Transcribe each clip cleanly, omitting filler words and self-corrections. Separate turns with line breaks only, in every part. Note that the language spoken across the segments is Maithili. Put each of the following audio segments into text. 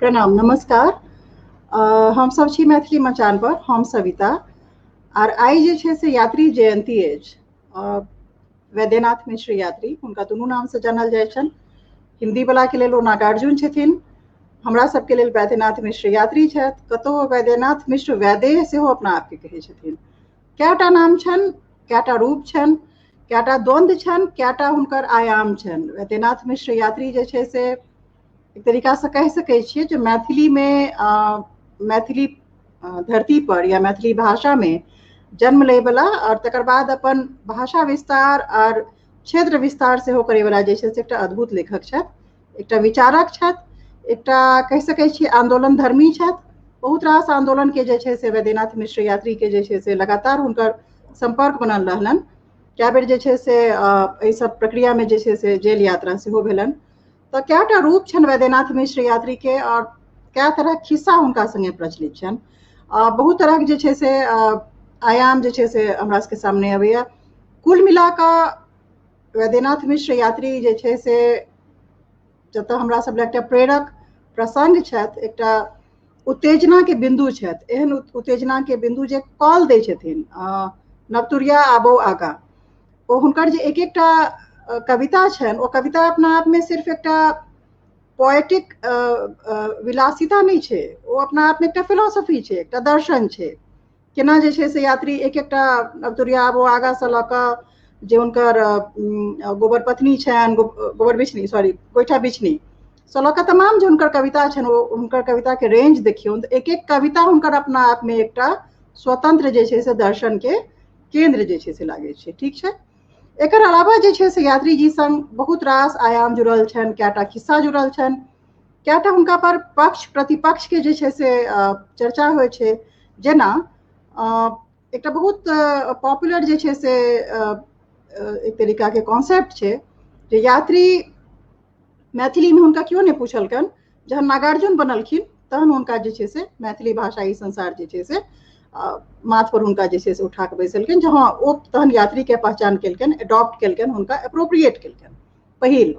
प्रणाम, नमस्कार। हमसभ छी मैथिली मचान पर, हम सविता। आर I जे छै से यात्री जयंती अछि। वैद्यनाथ मिश्र यात्री, हुनका दुनू नामसँ जानल जाइ छनि। हिन्दी वला के लेल ओ नागार्जुन छथिन, हमरा सबके लेल वैद्यनाथ मिश्र यात्री छथि। कतहु वैद्यनाथ मिश्र वैदेह सेहो अपना आपके कहै छथिन। कएटा नाम छनि, कएटा रूप छनि, कएटा द्वन्द्व छनि, कएटा हुनकर आयाम छनि। वैद्यनाथ मिश्र यात्री जे छै से एक तरीकासँ कहि सकै छियै जे मैथिलीमे, मैथिली धरती पर या मैथिली भाषामे जन्म लैवला आओर तकर बाद अपन भाषा विस्तार आओर क्षेत्र विस्तार सेहो करैवला जे छै से एकटा अद्भुत लेखक छथि, एकटा विचारक छथि, एकटा कहि सकै छियै आन्दोलन धर्मी छथि। बहुत रास आन्दोलनके जे छै से वैद्यनाथ मिश्र यात्रीके जे छै से लगातार हुनकर सम्पर्क बनल रहलनि। कए बेर जे छै से एहि सब प्रक्रियामे जे छै से जेल यात्रा सेहो भेलनि। तऽ कएटा रूप छनि वैद्यनाथ मिश्र यात्रीके आओर कए तरहक खिस्सा हुनका सङ्गे प्रचलित छनि। बहुत तरहक जे छै से आयाम जे छै से हमरा सबके सामने अबैया। कुल मिला कऽ वैद्यनाथ मिश्र यात्री जे छै से जतऽ हमरा सब लए एकटा प्रेरक प्रसङ्ग छथि, एकटा उत्तेजनाके बिन्दु छथि, एहन उत्तेजनाके बिन्दु जे कॉल दै छथिन नवतुरिया आबो आगाँ। ओ हुनकर जे एक एकटा कविता छनि, ओ कविता अपना आपमे सिर्फ एकटा पोएटिक विलासिता नहि छै, ओ अपना आपमे एकटा फिलोसफी छै, एकटा दर्शन छै। केना जे छै से यात्री एक एकटा नवतुरिया आबो आगाँसँ लऽ कऽ जे हुनकर गोबर पत्नी छनि, गोबर बिछनी, सॉरी गोइठा बिछनी सँ लऽ कऽ तमाम जे हुनकर कविता छनि, ओ हुनकर कविताके रेंज देखियौ तऽ एक एक कविता हुनकर अपना आपमे एकटा स्वतंत्र जे छै से दर्शनके केन्द्र जे छै से लागै छै। ठीक छै। एकर अलावा जे छै से यात्री जी संग बहुत रास आयाम जुड़ल छनि, कएटा खिस्सा जुड़ल छनि, कएटा हुनका पर पक्ष प्रतिपक्ष के जे छै से चर्चा होइ छै। जेना एकटा बहुत पॉपुलर जे छै से एक तरीका के कॉन्सेप्ट छै जे यात्री मैथिलीमे हुनका केओ नहि पूछलकनि, जहन नागार्जुन बनलखिन तहन हुनका जे छै से मैथिली भाषा ई संसार जे छै से माथ पर हुनका जे छै से उठा कऽ बैसेलखिन, जे हँ ओ तहन यात्रीके पहचान केलकनि, एडॉप्ट केलकनि, हुनका एप्रोप्रिएट केलकनि। पहिल।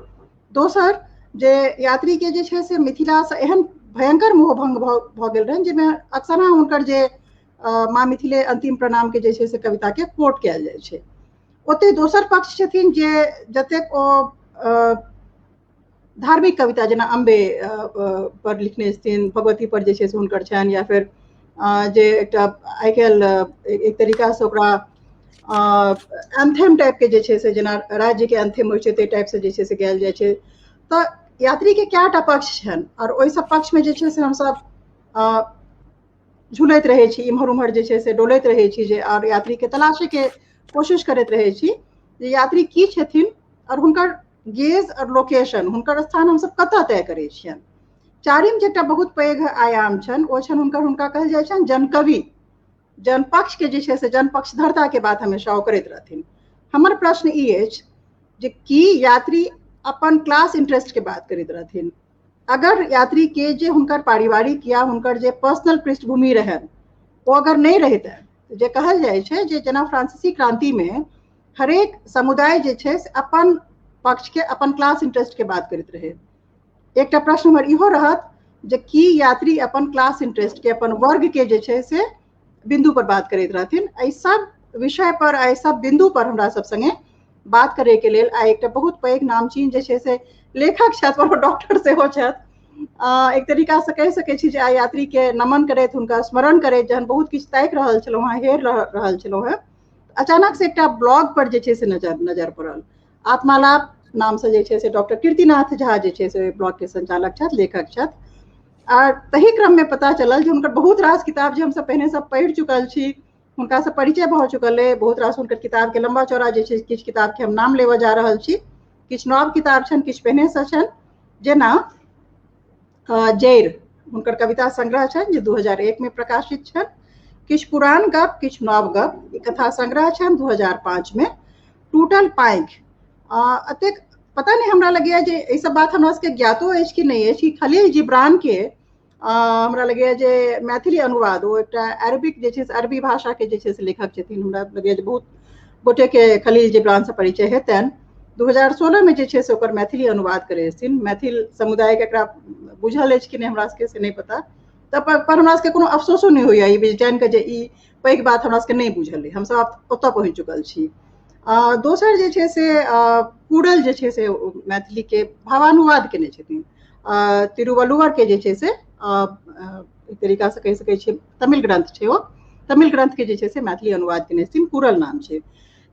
दोसर जे यात्रीके जे छै से मिथिलासँ एहन भयंकर मोहभंग भऽ गेल रहनि जाहिमे अक्सर हुनकर जे माँ मिथिले अंतिम प्रणामके जे छै से कविताके कोट कयल जाइ छै। ओतहि दोसर पक्ष छथिन जे जतेक ओ धार्मिक कविता जेना अम्बे पर लिखने छथिन, भगवती पर जे छै से हुनकर छनि, या फिर जे एकटा आइ काल्हि एक तरीकासँ ओकरा एंथेम टाइपके जे छै से जेना राज्यके एंथेम होइ छै ताहि टाइपसँ जे छै से गायल जाइ छै। तऽ यात्रीके कएटा पक्ष छनि आओर ओहि सब पक्षमे जे छै से हमसब झूलैत रहै छी, इम्हर उम्हर जे छै से डोलैत रहै छी जे आओर यात्रीके तलाशैके कोशिश करैत रहै छी जे यात्री की छथिन आओर हुनकर गेज आओर लोकेशन, हुनकर स्थान हमसब कतऽ तय करै छियनि। चारिम जे एकटा बहुत पैघ आयाम छनि ओ छनि हुनकर, हुनका कहल जाइ छनि जनकवि। जनपक्ष के जे छै से जनपक्षधरता के बात हमेशा ओ करैत रहथिन। हमर प्रश्न ई अछि जे की यात्री अपन क्लास इंटरेस्ट के बात करैत रहथिन? अगर यात्री के जे हुनकर पारिवारिक या हुनकर जे पर्सनल पृष्ठभूमि रहनि ओ अगर नहि रहितनि, जे कहल जाइ छै जे जेना फ्रांसीसी क्रांति में हरेक समुदाय जे छै से अपन पक्ष के, अपन क्लास इंटरेस्ट के बात करैत रहै। एकटा प्रश्न हमर इहो रहत जे की यात्री अपन क्लास इंटरेस्ट के, अपन वर्ग के जे छै से बिंदु पर बात करैत रहथिन? एहि सब विषय पर, एहि सब बिंदु पर हमरा सब संगे बात करे के लेल आइ एकटा बहुत पैघ नामचीन जे छै से लेखक छथि और डॉक्टर सेहो छथि। एक तरीका से कहि सकै छी जे आइ यात्री के नमन करैत, हुनका स्मरण करैत, जहन बहुत किछु ताकि रहल छलहुँ हेँ, हेर रहल छलहुँ हेँ, अचानक से एकटा ब्लॉग पर जे छै से नजर पड़ल। आत्मालाप नाम से जे छै से डॉक्टर कीर्तिनाथ झा जे छै से ब्लॉग के संचालक छथि, लेखक छथि। आर तही क्रम में पता चलल जे हुनकर बहुत रास किताब जे हमसब पहिने सब पढ़ि चुकल छी, हुनकासँ परिचय भऽ चुकल अइ। बहुत रास हुनकर किताबके लम्बा चौड़ा जे छै किछु किताबके हम नाम लेबऽ जा रहल छी। किछु नव किताब छनि, किछु पहिनेसँ छनि। जेना जड़ि हुनकर कविता संग्रह छनि जे 2001 में प्रकाशित छनि। किछु पुरान गप किछु नव गप ई कथा संग्रह छनि 2005 में। टूटल पाँखि, एतेक पता नहि हमरा लगैया जे ई सब बात हमरा सबके ज्ञातो अछि कि नहि अछि कि खलील जिब्रान के हमरा लगैया जे मैथिली अनुवाद, ओ एकटा अरबिक जे छै से अरबी भाषा के जे छै से लेखक छथिन। हमरा लगैया जे बहुत गोटे के खलील जिब्रान से परिचय हेतनि। 2016 में जे छै से ओकर मैथिली अनुवाद करै छथिन। मैथिल समुदाय के एकरा बुझल अछि कि नहि हमरा सबके से नहि पता। तऽ पर हमरा सबके कोनो अफसोसो नहि होइया ई जानि कऽ जे ई पैघ बात हमरा सबके नहि बुझल अइ, हमसब आब ओतऽ पहुँचि चुकल छी। दोसर जे छै से कुरल जे छै से मैथिलीके भावानुवाद केने छथिन। तिरुवल्लुवर के जे छै से एक तरीकासँ कहि सकै छियै तमिल ग्रंथ छै, ओ तमिल ग्रंथ के जे छै से मैथिली अनुवाद केने छथिन, कुरल नाम छै।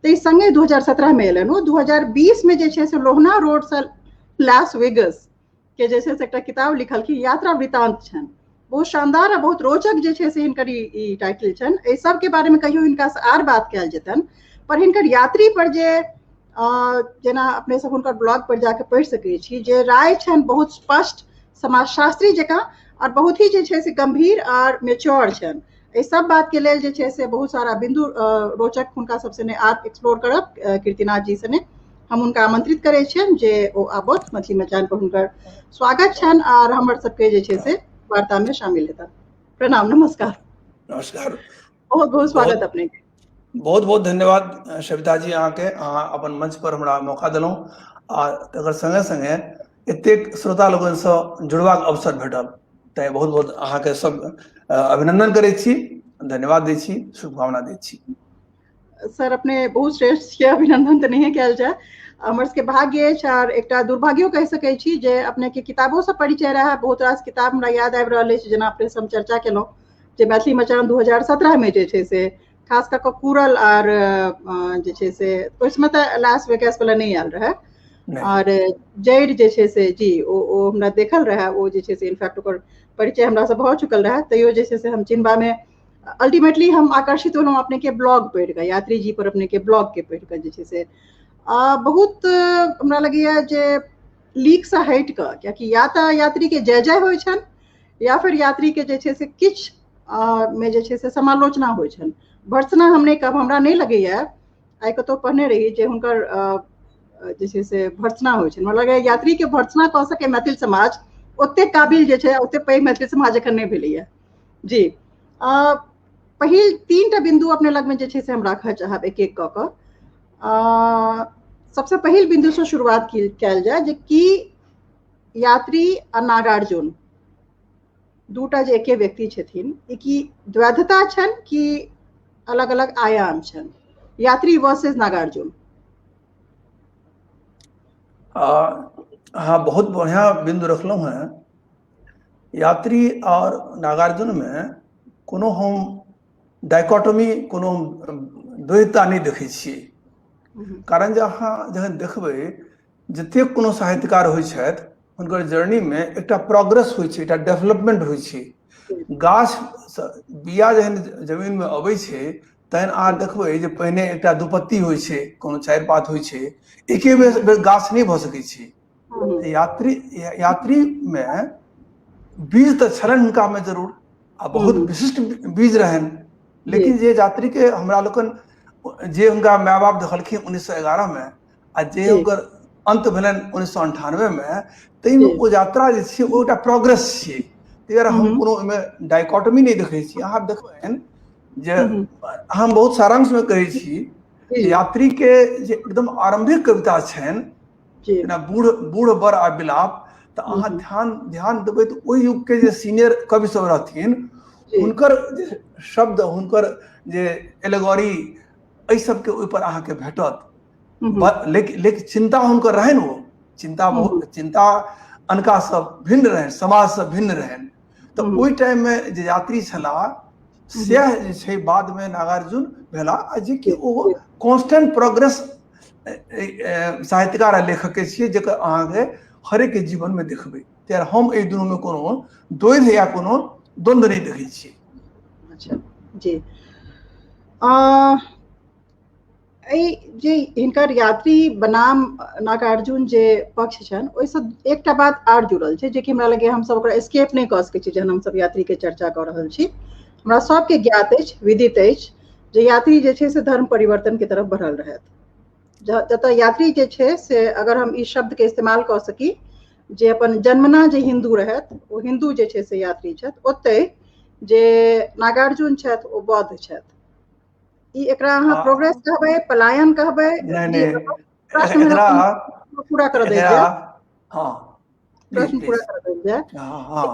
तऽ ई संगे 2017 मे एलनि। ओ 2020 मे जे छै से लोहना रोडसँ लास वेगस के जे छै से एकटा किताब लिखलखिन, यात्रा वृतांत छनि, बहुत शानदार आ बहुत रोचक जे छै से हिनकर ई टाइटल छनि। एहि सबके बारेमे कहियो हिनकासँ आर बात कयल जेतनि, पर हिनकर यात्री पर जे जेना अपने सब हुनकर ब्लॉग पर जाके पढ़ि सकै छी जे राय छनि बहुत स्पष्ट समाजशास्त्री जकाँ और बहुत ही जे छै से गंभीर आर मेच्योर छनि। एहि सब बात के लेल जे छै से बहुत सारा बिंदु रोचक हुनका सबसे ने आर एक्सप्लोर करब। कीर्तिनाथ जी सने हम हुनका आमंत्रित करै छियनि जे ओ आबथि, मैथिली मचान पर हुनकर स्वागत छनि आर हमर सबके जे छै से वार्ता में शामिल हेता। प्रणाम, नमस्कार।
नमस्कार,
बहुत बहुत स्वागत अपने के।
बहुत बहुत धन्यवाद सविता जी, अहाँके अहाँ अपन मंच पर हमरा मौका देलहुँ आ तकर संगे संगे एतेक श्रोता लोकनिसँ जुड़बाक अवसर भेटल, तैँ बहुत बहुत अहाँके सब अभिनंदन करै छी, धन्यवाद दै छी, शुभकामना दै छी।
सर अपने बहुत श्रेष्ठ छियै, अभिनंदन तऽ नहिए कयल जाय, हमर सबके भाग्य अछि आर एकटा दुर्भाग्यो कहि सकै छी जे अपने के किताबो से परिचय रहै। बहुत रास किताब हमरा याद आबि रहल अछि, जेना अपने से हम चर्चा केलहुँ जे मैथिली मचान 2017 मे जे छै से खास कऽ कऽ कुरल आर जे छै से ओहि समय तऽ लास वेगास वाला नहि आयल रहै, आर जड़ि जे छै से जी ओ हमरा देखल रहै, ओ जे छै से इनफैक्ट ओकर परिचय हमरा से भऽ चुकल रहै, तैयो जे छै से हम चिन्हबामे अल्टीमेटली हम आकर्षित होलहुँ अपने के ब्लॉग पढ़ि कऽ, यात्री जी पर अपने के ब्लॉग के पढ़ि कऽ जे छै से बहुत हमरा लगैया जे लीकसँ हटि कऽ, कियाकि या तऽ यात्री के जय जय होइ छनि या फिर यात्री के जे छै से किछु मे जे छै से समालोचना होइ छनि, भर्त्सना हम नहि कहब, हमरा नहि लगैया आइ कतहु पढ़ने रही जे हुनकर जे छै से भर्त्सना होइ छनि। हमरा लगैया यात्री के भर्त्सना कऽ सकै मैथिल समाज ओतेक काबिल जे छै, ओतेक पैघ मैथिल समाज एखन नहि भेलैया जी। पहिल 3टा बिंदु अपने लगमे जे छै से हम राखऽ चाहब एक एक कऽ कऽ। सबसँ पहिल बिंदुसँ शुरुआत कयल जाय जे की यात्री आ नागार्जुन दूटा जे एके व्यक्ति छथिन, ई की द्वैधता छनि कि अलग अलग आयाम छनि? यात्री वर्सेस नागार्जुन।
अहाँ बहुत बढ़िया बिंदु रखलहुँ हैं। यात्री और नागार्जुन में कोनो हम डाइकोटोमी, कोनो हम द्वैतता नहि देखै छियै। कारण जे अहाँ जखन देखबै जतेक कोनो साहित्यकार होइ छथि हुनकर जर्नीमे एकटा प्रोग्रेस होइ छै, एकटा डेवलपमेंट होइ छै। गाछ बिया जहन जमीनमे अबै छै तहन अहाँ देखबै जे पहिने एकटा दुपत्ती होइ छै, कोनो चारि पात होइ छै, एके बेर गाछ नहि भऽ सकै छै। यात्रीमे बीज तऽ छलनि हुनकामे जरूर आ बहुत विशिष्ट बीज रहनि, लेकिन जे यात्रीके हमरा लोकनि जे हुनका माय बाप देखलखिन 1911 मे आ जे हुनकर अंत भेलनि 1998 मे, ताहिमे ओ यात्रा जे छै ओ एकटा प्रोग्रेस छियै। ताहि दुआरे हम कोनो ओहिमे डाइकोटमी नहि देखै छी। अहाँ देखबनि जे हम बहुत सारांशमे कहै छी, यात्री के जे एकदम आरंभिक कविता छनि जेना बूढ़ बूढ़ बर आ बिलाप, तऽ अहाँ ध्यान ध्यान देबै तऽ ओहि युग के जे सीनियर कवि सब रहथिन हुनकर जे शब्द, हुनकर जे एलेगोरी, एहि सबके ओहिपर अहाँके भेटत। लेकिन लेकिन चिन्ता हुनकर रहनि, ओ चिन्ता बहुत चिन्ता अनका सब भिन्न रहनि, समाज से भिन्न रहनि। तऽ ओहि टाइम मे जे यात्री छलाह सएह जे छै बादमे नागार्जुन भेला, आ जे कि ओ कॉन्स्टेंट प्रोग्रेस साहित्यकार आ लेखक के छियै जेकर अहाँके हरेक जीवनमे देखबै। तैं हम एहि दुनूमे कोनो द्वैध या कोनो द्वंद्व नहि देखै छियै।
अच्छा जी, एहि जे हिनकर यात्री बनाम नागार्जुन जे पक्ष छनि ओहिसँ एकटा बात आर जुड़ल छै जेकि हमरा लगैए हमसब ओकरा स्केप नहि कऽ सकै छी। जहन हमसब यात्रीके चर्चा कऽ रहल छी, हमरा सबके ज्ञात अछि, विदित अछि जे यात्री जे छै से धर्म परिवर्तनके तरफ बढ़ल रहथि। जतऽ यात्री जे छै से अगर हम ई शब्दके इस्तेमाल कऽ सकी जे अपन जन्मना जे हिन्दू रहथि ओ हिन्दू जे छै से यात्री छथि, ओतहि जे नागार्जुन छथि ओ बौद्ध छथि। ई एकरा अहाँ प्रोग्रेस कहबै, पलायन कहबै?
नहि, एकरा
पूरा कर दै।
हँ,
प्रश्न पूरा कर देल जाय।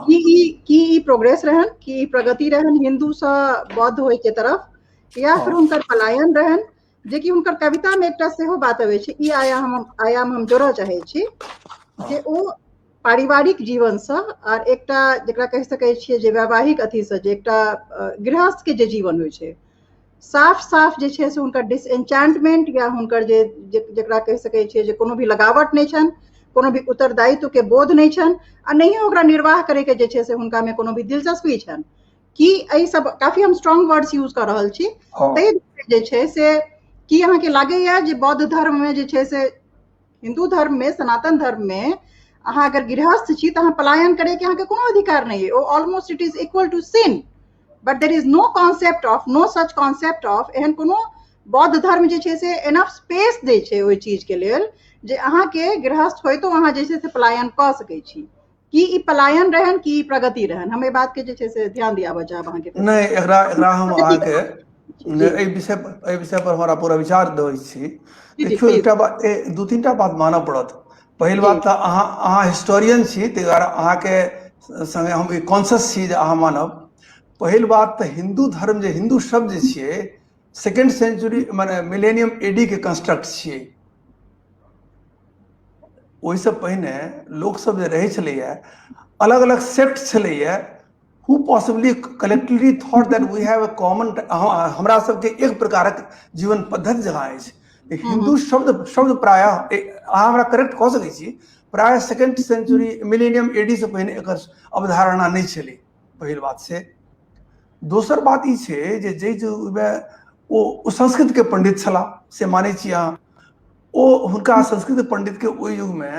की ई की ई प्रोग्रेस रहन, की ई प्रगति रहन हिंदू से बौद्ध होय के तरफ, या फिर हुनकर पलायन रहन, जेकि हुनकर कविता में एकटा सेहो बात अबै छै, ई आयाम हम जोड़ऽ चाहै छी जे ओ पारिवारिक जीवनसँ आर एकटा जकरा कहि सकै छियै जे वैवाहिक अथीसँ, जे एकटा गृहस्थ के जे जीवन होइ छै, साफ साफ जे छै से हुनकर डिसएन्चांटमेंट या हुनकर जे जकरा कहि सकै छियै जे कोनो भी लगावट नहि छनि, कोनो भी उत्तरदायित्व के बोध नहि छनि, आ नहिये ओकरा निर्वाह करे के जे छै से हुनका में कोनो भी दिलचस्पी छनि। की एहि सब काफी हम स्ट्रॉन्ग वर्ड्स यूज कऽ रहल छी, ताहि जे छै से की अहाँके लागैया जे बौद्ध धर्म में जे छै से हिंदू धर्म में, सनातन धर्म में अहाँ अगर गृहस्थ छी तऽ अहाँ पलायन करैके अहाँके कोनो अधिकार नहि अइ, ओ almost it is equal to sin, but there is no concept of, no such concept of, एहन कोनो बौद्ध धर्म जे छै से एनफ स्पेस दै छै ओहि चीज के लेल जे अहाँके गृहस्थ होइतो अहाँ जे छै से पलायन कऽ सकै छी। की ई पलायन रहन, की ई प्रगति रहन? हम एहि बात के जे छै से ध्यान दियाबऽ चाहब अहाँके।
नहि, एकरा एकरा हम अहाँके एहि विषय एहि विषय पर हमरा पूरा विचार दै छी। देखियौ, एकटा बात, दू तीनटा बात मानऽ पड़त। पहिल बात तऽ अहाँ अहाँ हिस्टोरियन छी, ताहि दुआरे अहाँके संगे हम कॉन्सियस छी जे अहाँ मानब। पहिल बात तऽ हिंदू धर्म जे हिंदू शब्द जे छियै, सेकेंड सेंचुरी माने मिलेनियम एडी के कंस्ट्रक्ट छियै। ओहिसँ पहिने लोकसभ जे रहै छलैए, अलग अलग सेक्ट छलैए, who possibly collectively thought that we have a common, हमरा सबके एक प्रकारक जीवन पद्धति जहाँ अछि। हिंदू शब्द शब्द प्रायः, अहाँ हमरा करेक्ट कऽ सकै छी, प्रायः सेकेंड सेंचुरी मिलेनियम एडी से पहिने एकर अवधारणा नहि छलै, पहिल बात से। दोसर बात ई छै जे जाहि युगमे ओ संस्कृतके पंडित छलाह, से मानै छी अहाँ, ओ हुनका संस्कृत पंडितके ओहि युगमे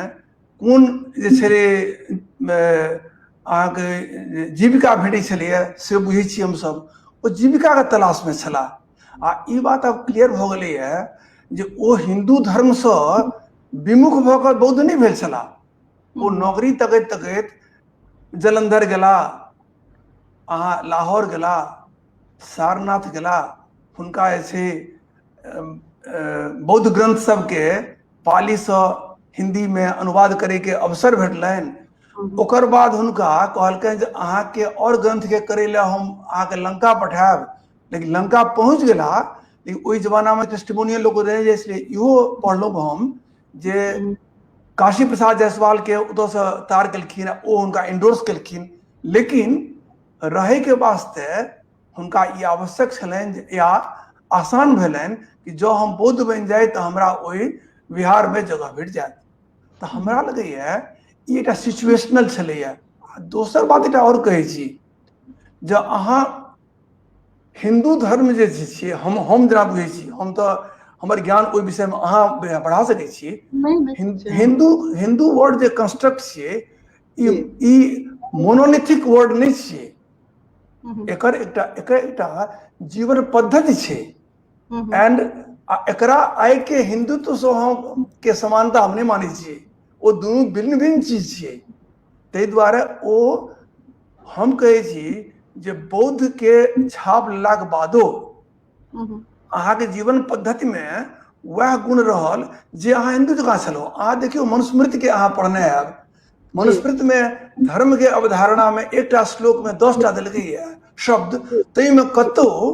कोन जे छलै अहाँके जीविका भेटै छलैए से बुझै छी हमसभ, ओ जीविकाके तलाशमे छलाह। आ ई बात आब क्लियर भऽ गेलैए जे ओ हिन्दू धर्मसँ विमुख भऽ कऽ बौद्ध नहि भेल छलाह। ओ नौकरी तकैत तकैत जलंधर गेला, अहाँ लाहौर गेला, सारनाथ गेला, हुनका जे छै बौद्ध ग्रंथ सबके पालीसँ हिन्दीमे अनुवाद करैके अवसर भेटलनि। ओकर बाद हुनका कहलकनि जे अहाँके आओर ग्रंथके करै लए हम अहाँके लंका पठायब, लेकिन लंका पहुँच गेला, लेकिन ओहि जमानामे टेस्टिमोनियल लोक रहै जाइ छलै। इहो पढ़लहुँ हम जे काशी प्रसाद जायसवालके ओतऽसँ तार केलखिन, ओ हुनका एंडोर्स केलखिन, लेकिन रहैके वास्ते हुनका ई आवश्यक छलनि जे या आसान भेलनि कि जँ हम बौद्ध बनि जाइ तऽ हमरा ओहि बिहारमे जगह भेट जायत। तऽ हमरा लगैए ई एकटा सिचुएशनल छलैए। आ दोसर बात एकटा आओर कहै छी, जे अहाँ हिन्दू धर्म जे छियै, हम जेना बुझै छी, हम तऽ हमर ज्ञान ओहि विषयमे अहाँ बढ़ा सकै छी, हिन्दू हिन्दू वर्ड जे कंस्ट्रक्ट छियै, ई मोनोलिथिक वर्ड नहि छियै, एकर एकटा जीवन पद्धति छै। एंड एकरा आइ के हिंदुत्व से हम के समानता हम नहि मानै छियै, ओ दुनू भिन्न भिन्न चीज छियै। ताहि दुआरे ओ हम कहै छी जे बौद्ध के छाप लेलाक बादो अहाँके जीवन पद्धतिमे वएह गुण रहल जे अहाँ हिन्दू जकाँ छलहुँ। अहाँ देखियौ मनुस्मृतिके अहाँ पढ़ने आयब, मनुस्मृतिमे धर्मके अवधारणामे एकटा श्लोकमे 10टा देलकैए शब्द, ताहिमे कतहु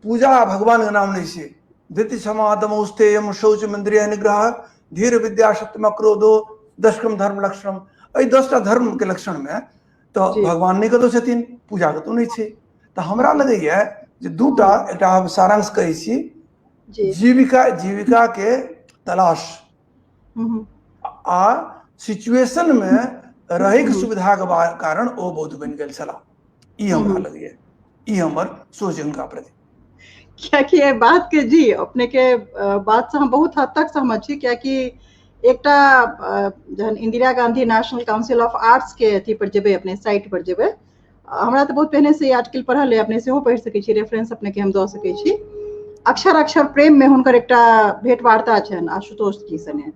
पूजा आ भगवानके नाम नहि छै। धृति क्षमा दमौस्तेयम शौच मन्द्रिय निग्रह धीर विद्या सत्यम क्रोधो दशकम धर्म लक्षणम, एहि 10टा धर्मके लक्षणमे तऽ भगवान नहि कतहु छथिन, पूजा कतहु नहि छै। तऽ हमरा लगैए जे दूटा एकटा हम सारांश कहै छी, जीविका जीविका के तलाश आ सिचुएशन मे रहैके सुविधाके कारण ओ बौद्ध बनि गेल छलाह, ई हमरा लगैए, ई हमर सोच हुनका प्रति।
कियाकि एहि बात के जी अपने के बात से हम बहुत हद तक सहमत छी, कियाकि एकटा जहन Indira Gandhi national council of arts के अथी पर जेबै, अपने साइट पर जेबै, हमरा तऽ बहुत पहिने से ई आर्टिकल पढ़ल है, अपने सेहो पढ़ि सकै छी, रेफरेंस अपने के हम दऽ सकै छी। अक्षर अक्षर प्रेम में हुनकर एकटा भेंटवार्ता छनि आशुतोष जी सने,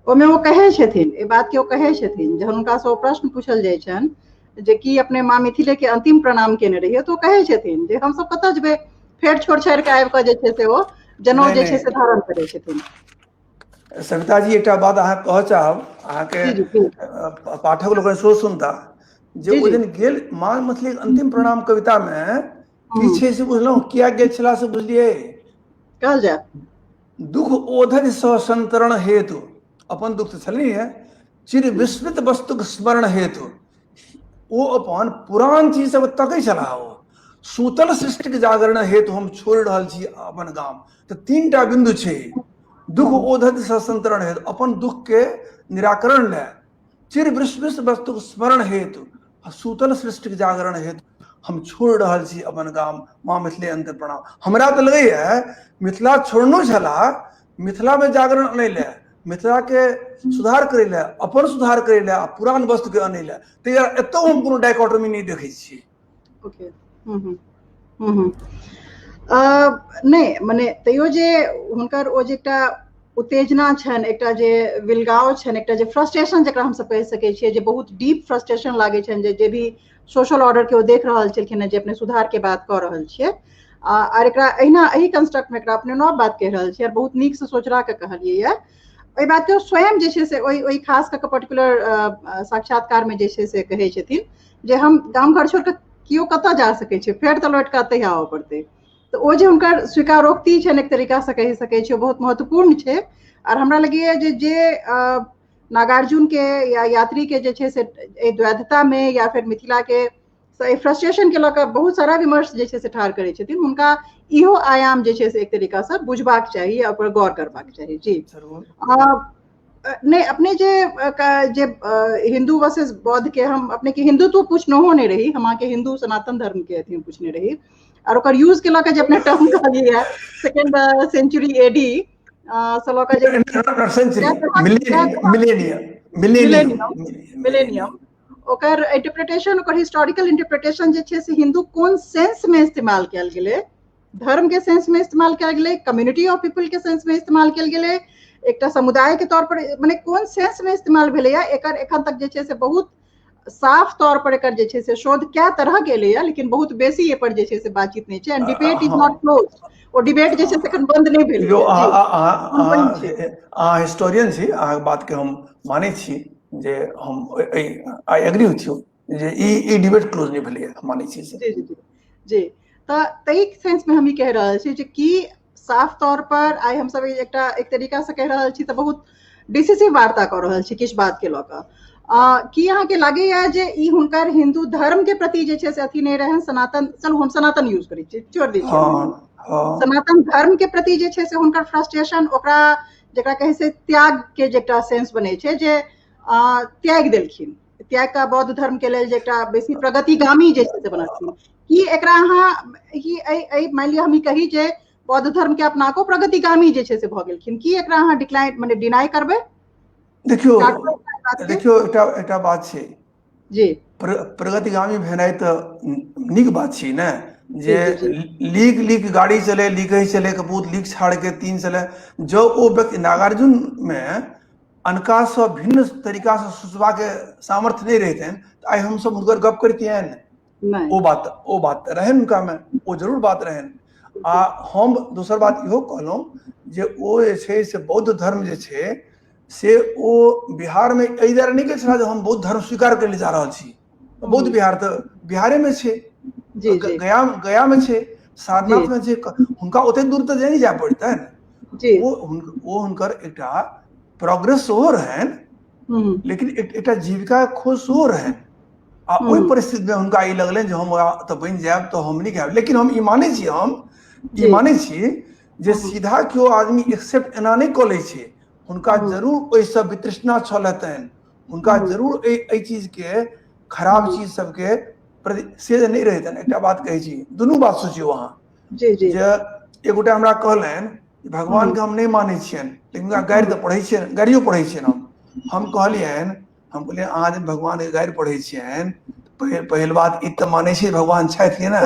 ओहिमे ओ कहै छथिन, एहि बात के ओ कहै छथिन, जहन हुनका से ओ प्रश्न पूछल जाइ छनि जे की अपने माँ मिथिले के अंतिम प्रणाम केने रहियै, तऽ ओ कहै छथिन जे हमसब कतऽ जेबै, फेर छोड़ छाड़ि कऽ आबि कऽ जे छै से ओ जनउ जे छै से धारण करै छथिन।
सविता जी, एकटा बात अहाँ कहऽ चाहब, अहाँके पाठक लोकनि सेहो सुनता जे ओहि दिन गेल माँ मैथिलीक अंतिम प्रणाम कविता मे की छै से बुझलहुँ, किया गेल छला से बुझलियै?
कहल जाय।
दुख ओधरि सँ संतरण हेतु, अपन दुख तऽ छलनी है, चिर विस्मृत वस्तुक स्मरण हेतु ओ अपन पुरान चीज सब तकै छलाह। ओ सूतल सृष्टिक जागरण हेतु हम छोड़ि रहल छी अपन गाम। तऽ 3टा बिन्दु छै, दुख ओधति सँ संतरण हेतु, अपन दुख के निराकरण लए, चिर विस्मृत वस्तुक स्मरण हेतु, आ सूतल सृष्टिक जागरण हेतु हम छोड़ि रहल छी अपन गाम, माँ मिथिले अंतिम प्रणाम। हमरा तऽ लगैया मिथिला छोड़नो छलाह मिथिला में जागरण अनै लए, मिथिला के सुधार करै लए, अपन सुधार करै लए, आ पुरान वस्तु के अनै लए। ताहि दुआरे एतौ हम कोनो डाइकोटोमी नहि देखै छियै।
ओके, नहि मने तैयो जे हुनकर ओ जे एकटा उत्तेजना छनि, एकटा जे विलगाव छनि, एकटा जे फ्रस्ट्रेशन जकरा हमसब कहि सकै छियै, जे बहुत डीप फ्रस्ट्रेशन लागै छनि, जे जे भी सोशल ऑर्डर के ओ देख रहल छलखिन हेँ, जे अपने सुधार के बात कऽ रहल छियै, आर एकरा एहिना एहि कंस्ट्रक्ट मे एकरा अपने नव बात कहि रहल छियै, बहुत नीक से सोचरा के कहलियै ये। एहि बात के स्वयं जे छै से ओहि ओहि खास कऽ के पर्टिकुलर साक्षात्कार मे जे छै से कहै छथिन जे हम गाम घर छोड़ि कऽ केओ कतऽ जा सकै छै, फेर तऽ लौटि कऽ एतहि आबऽ पड़तै। तऽ ओ जे हुनकर स्वीकारोक्ति छनि एक तरीकासँ कहि सकै छियै, बहुत महत्वपूर्ण छै। आर हमरा लगैए जे जे नागार्जुन के या यात्री के जे छै से एहि द्वैधता मे या फेर मिथिला के एहि फ्रस्ट्रेशन के लऽ कऽ बहुत सारा विमर्श जे छै से ठाढ़ करै छथिन, हुनका इहो आयाम जे छै से एक तरीकासँ बुझबाक चाही आ ओकर गौर करबाक चाही। जी, नहि अपने जे जे हिंदू वर्सेस बौद्ध के, हम अपने के हिंदुत्व पूछनहो नहि रही, हम अहाँके हिंदू सनातन धर्म के अथी पूछने रही, और ओकर यूज के लऽ के जे अपने टर्म कहलियै सेकेंड सेंचुरी एडी से लऽ के जे मिलेनियम, ओकर इंटरप्रिटेशन, ओकर हिस्टोरिकल इंटरप्रिटेशन जे छै से हिंदू कोन सेंस में इस्तेमाल कयल गेलै, धर्म के सेंस में इस्तेमाल कयल गेलै, कम्युनिटी ऑफ पीपल के सेंस में इस्तेमाल कयल गेलै, एकटा समुदाय के तौर पर, मने कोन सेंस में इस्तेमाल भेलैया, एकर एखन तक जे छै से बहुत साफ तौर पर एकर जे छै से शोध कए तरह के एलैया, लेकिन बहुत बेसी एहि पर जे छै से बातचीत नहि छै, and debate is not close. ओ डिबेट जे छै से एखन बंद नहि भेल।
अहाँ हिस्टोरियन छी, अहाँके बात के हम मानै छी जे हम I agree with you जे ई डिबेट क्लोज नहि भेलैया, हम मानै छी।
जी जी जी जी, तऽ ताहि सेंस मे हम ई कहि रहल छी जे की साफ तौर पर आइ हमसब एकटा एक तरीका से कहि रहल छी तऽ बहुत डिसिसिव वार्ता कऽ रहल छी किछु बात के लऽ कऽ। की अहाँके लागैया जे ई हुनकर हिंदू धर्म के प्रति जे छै से अथी नहि रहनि, सनातन, चलू हम सनातन यूज करै छी, छोड़ि दै छियै, सनातन धर्म के प्रति जे छै से हुनकर फ्रस्ट्रेशन, ओकरा जकरा कहै छै त्याग के जे एकटा सेंस बनै छै जे त्यागि देलखिन, त्याग का बौद्ध धर्म के लेल जे एकटा बेसी प्रगतिगामी जे छै से बनलखिन, की एकरा अहाँ ई एहि मानि लिअ हम ई कही जे बौद्ध धर्म के अपना को प्रगतिगामी जे छै से भऽ गेलखिन, की एकरा अहाँ डिक्लाइन माने डिनाई करबै?
देखियौ देखियौ, एकटा एकटा बात छै
जी,
प्रगतिगामी भेनाइ तऽ नीक बात छै ने, जे लीक लीक गाड़ी चले, लीक ही चले कपूत, लीक छाड़ के तीन चले। जँ ओ व्यक्ति नागार्जुन मे अनका सँ भिन्न तरीका सँ सोचबाक सामर्थ्य नहि रहितनि तऽ आइ हमसब हुनकर गप करितियनि? ओ बात, ओ बात तऽ रहनि हुनका मे, ओ जरूर बात रहनि। आ हम दोसर बात इहो कहलहुँ जे ओ जे छै से बौद्ध धर्म जे छै से ओ बिहारमे एहि दुआरे नहि कहै छलाह जे हम बौद्ध धर्म स्वीकार करै लए जा रहल छी। बौद्ध बिहार तऽ बिहारेमे छै, गया गयामे छै, सारनाथमे छै, हुनका ओतेक दूर तऽ नहि जाय पड़तनि। ओ ओ हुनकर एकटा प्रोग्रेस सेहो रहनि, लेकिन एकटा जीविका खोज सेहो रहनि। आ ओहि परिस्थितिमे हुनका ई लगलनि जे हम तऽ बनि जायब तऽ हम नीक हैब। लेकिन हम ई मानै छी, हम ई मानै छी जे सीधा केओ आदमी एक्सेप्ट एना नहि कऽ लै छै, हुनका जरूर ओहिसँ वितृष्णा छल हेतनि, हुनका जरूर एहि एहि चीजके खराब चीज सबके प्रति से जे नहि रहितनि। एकटा बात कहै छी, दुनू बात सोचियौ अहाँ, जे एगोटा हमरा कहलनि भगवानके हम नहि मानै छियनि, लेकिन हुनका गारि तऽ पढ़ै छियनि, गारियो पढ़ै छियनि। हम कहलियनि, हम कहलियै अहाँ जे भगवानके गारि पढ़ै छियनि, पहिल बात ई तऽ मानै छियै भगवान छथि कि ने?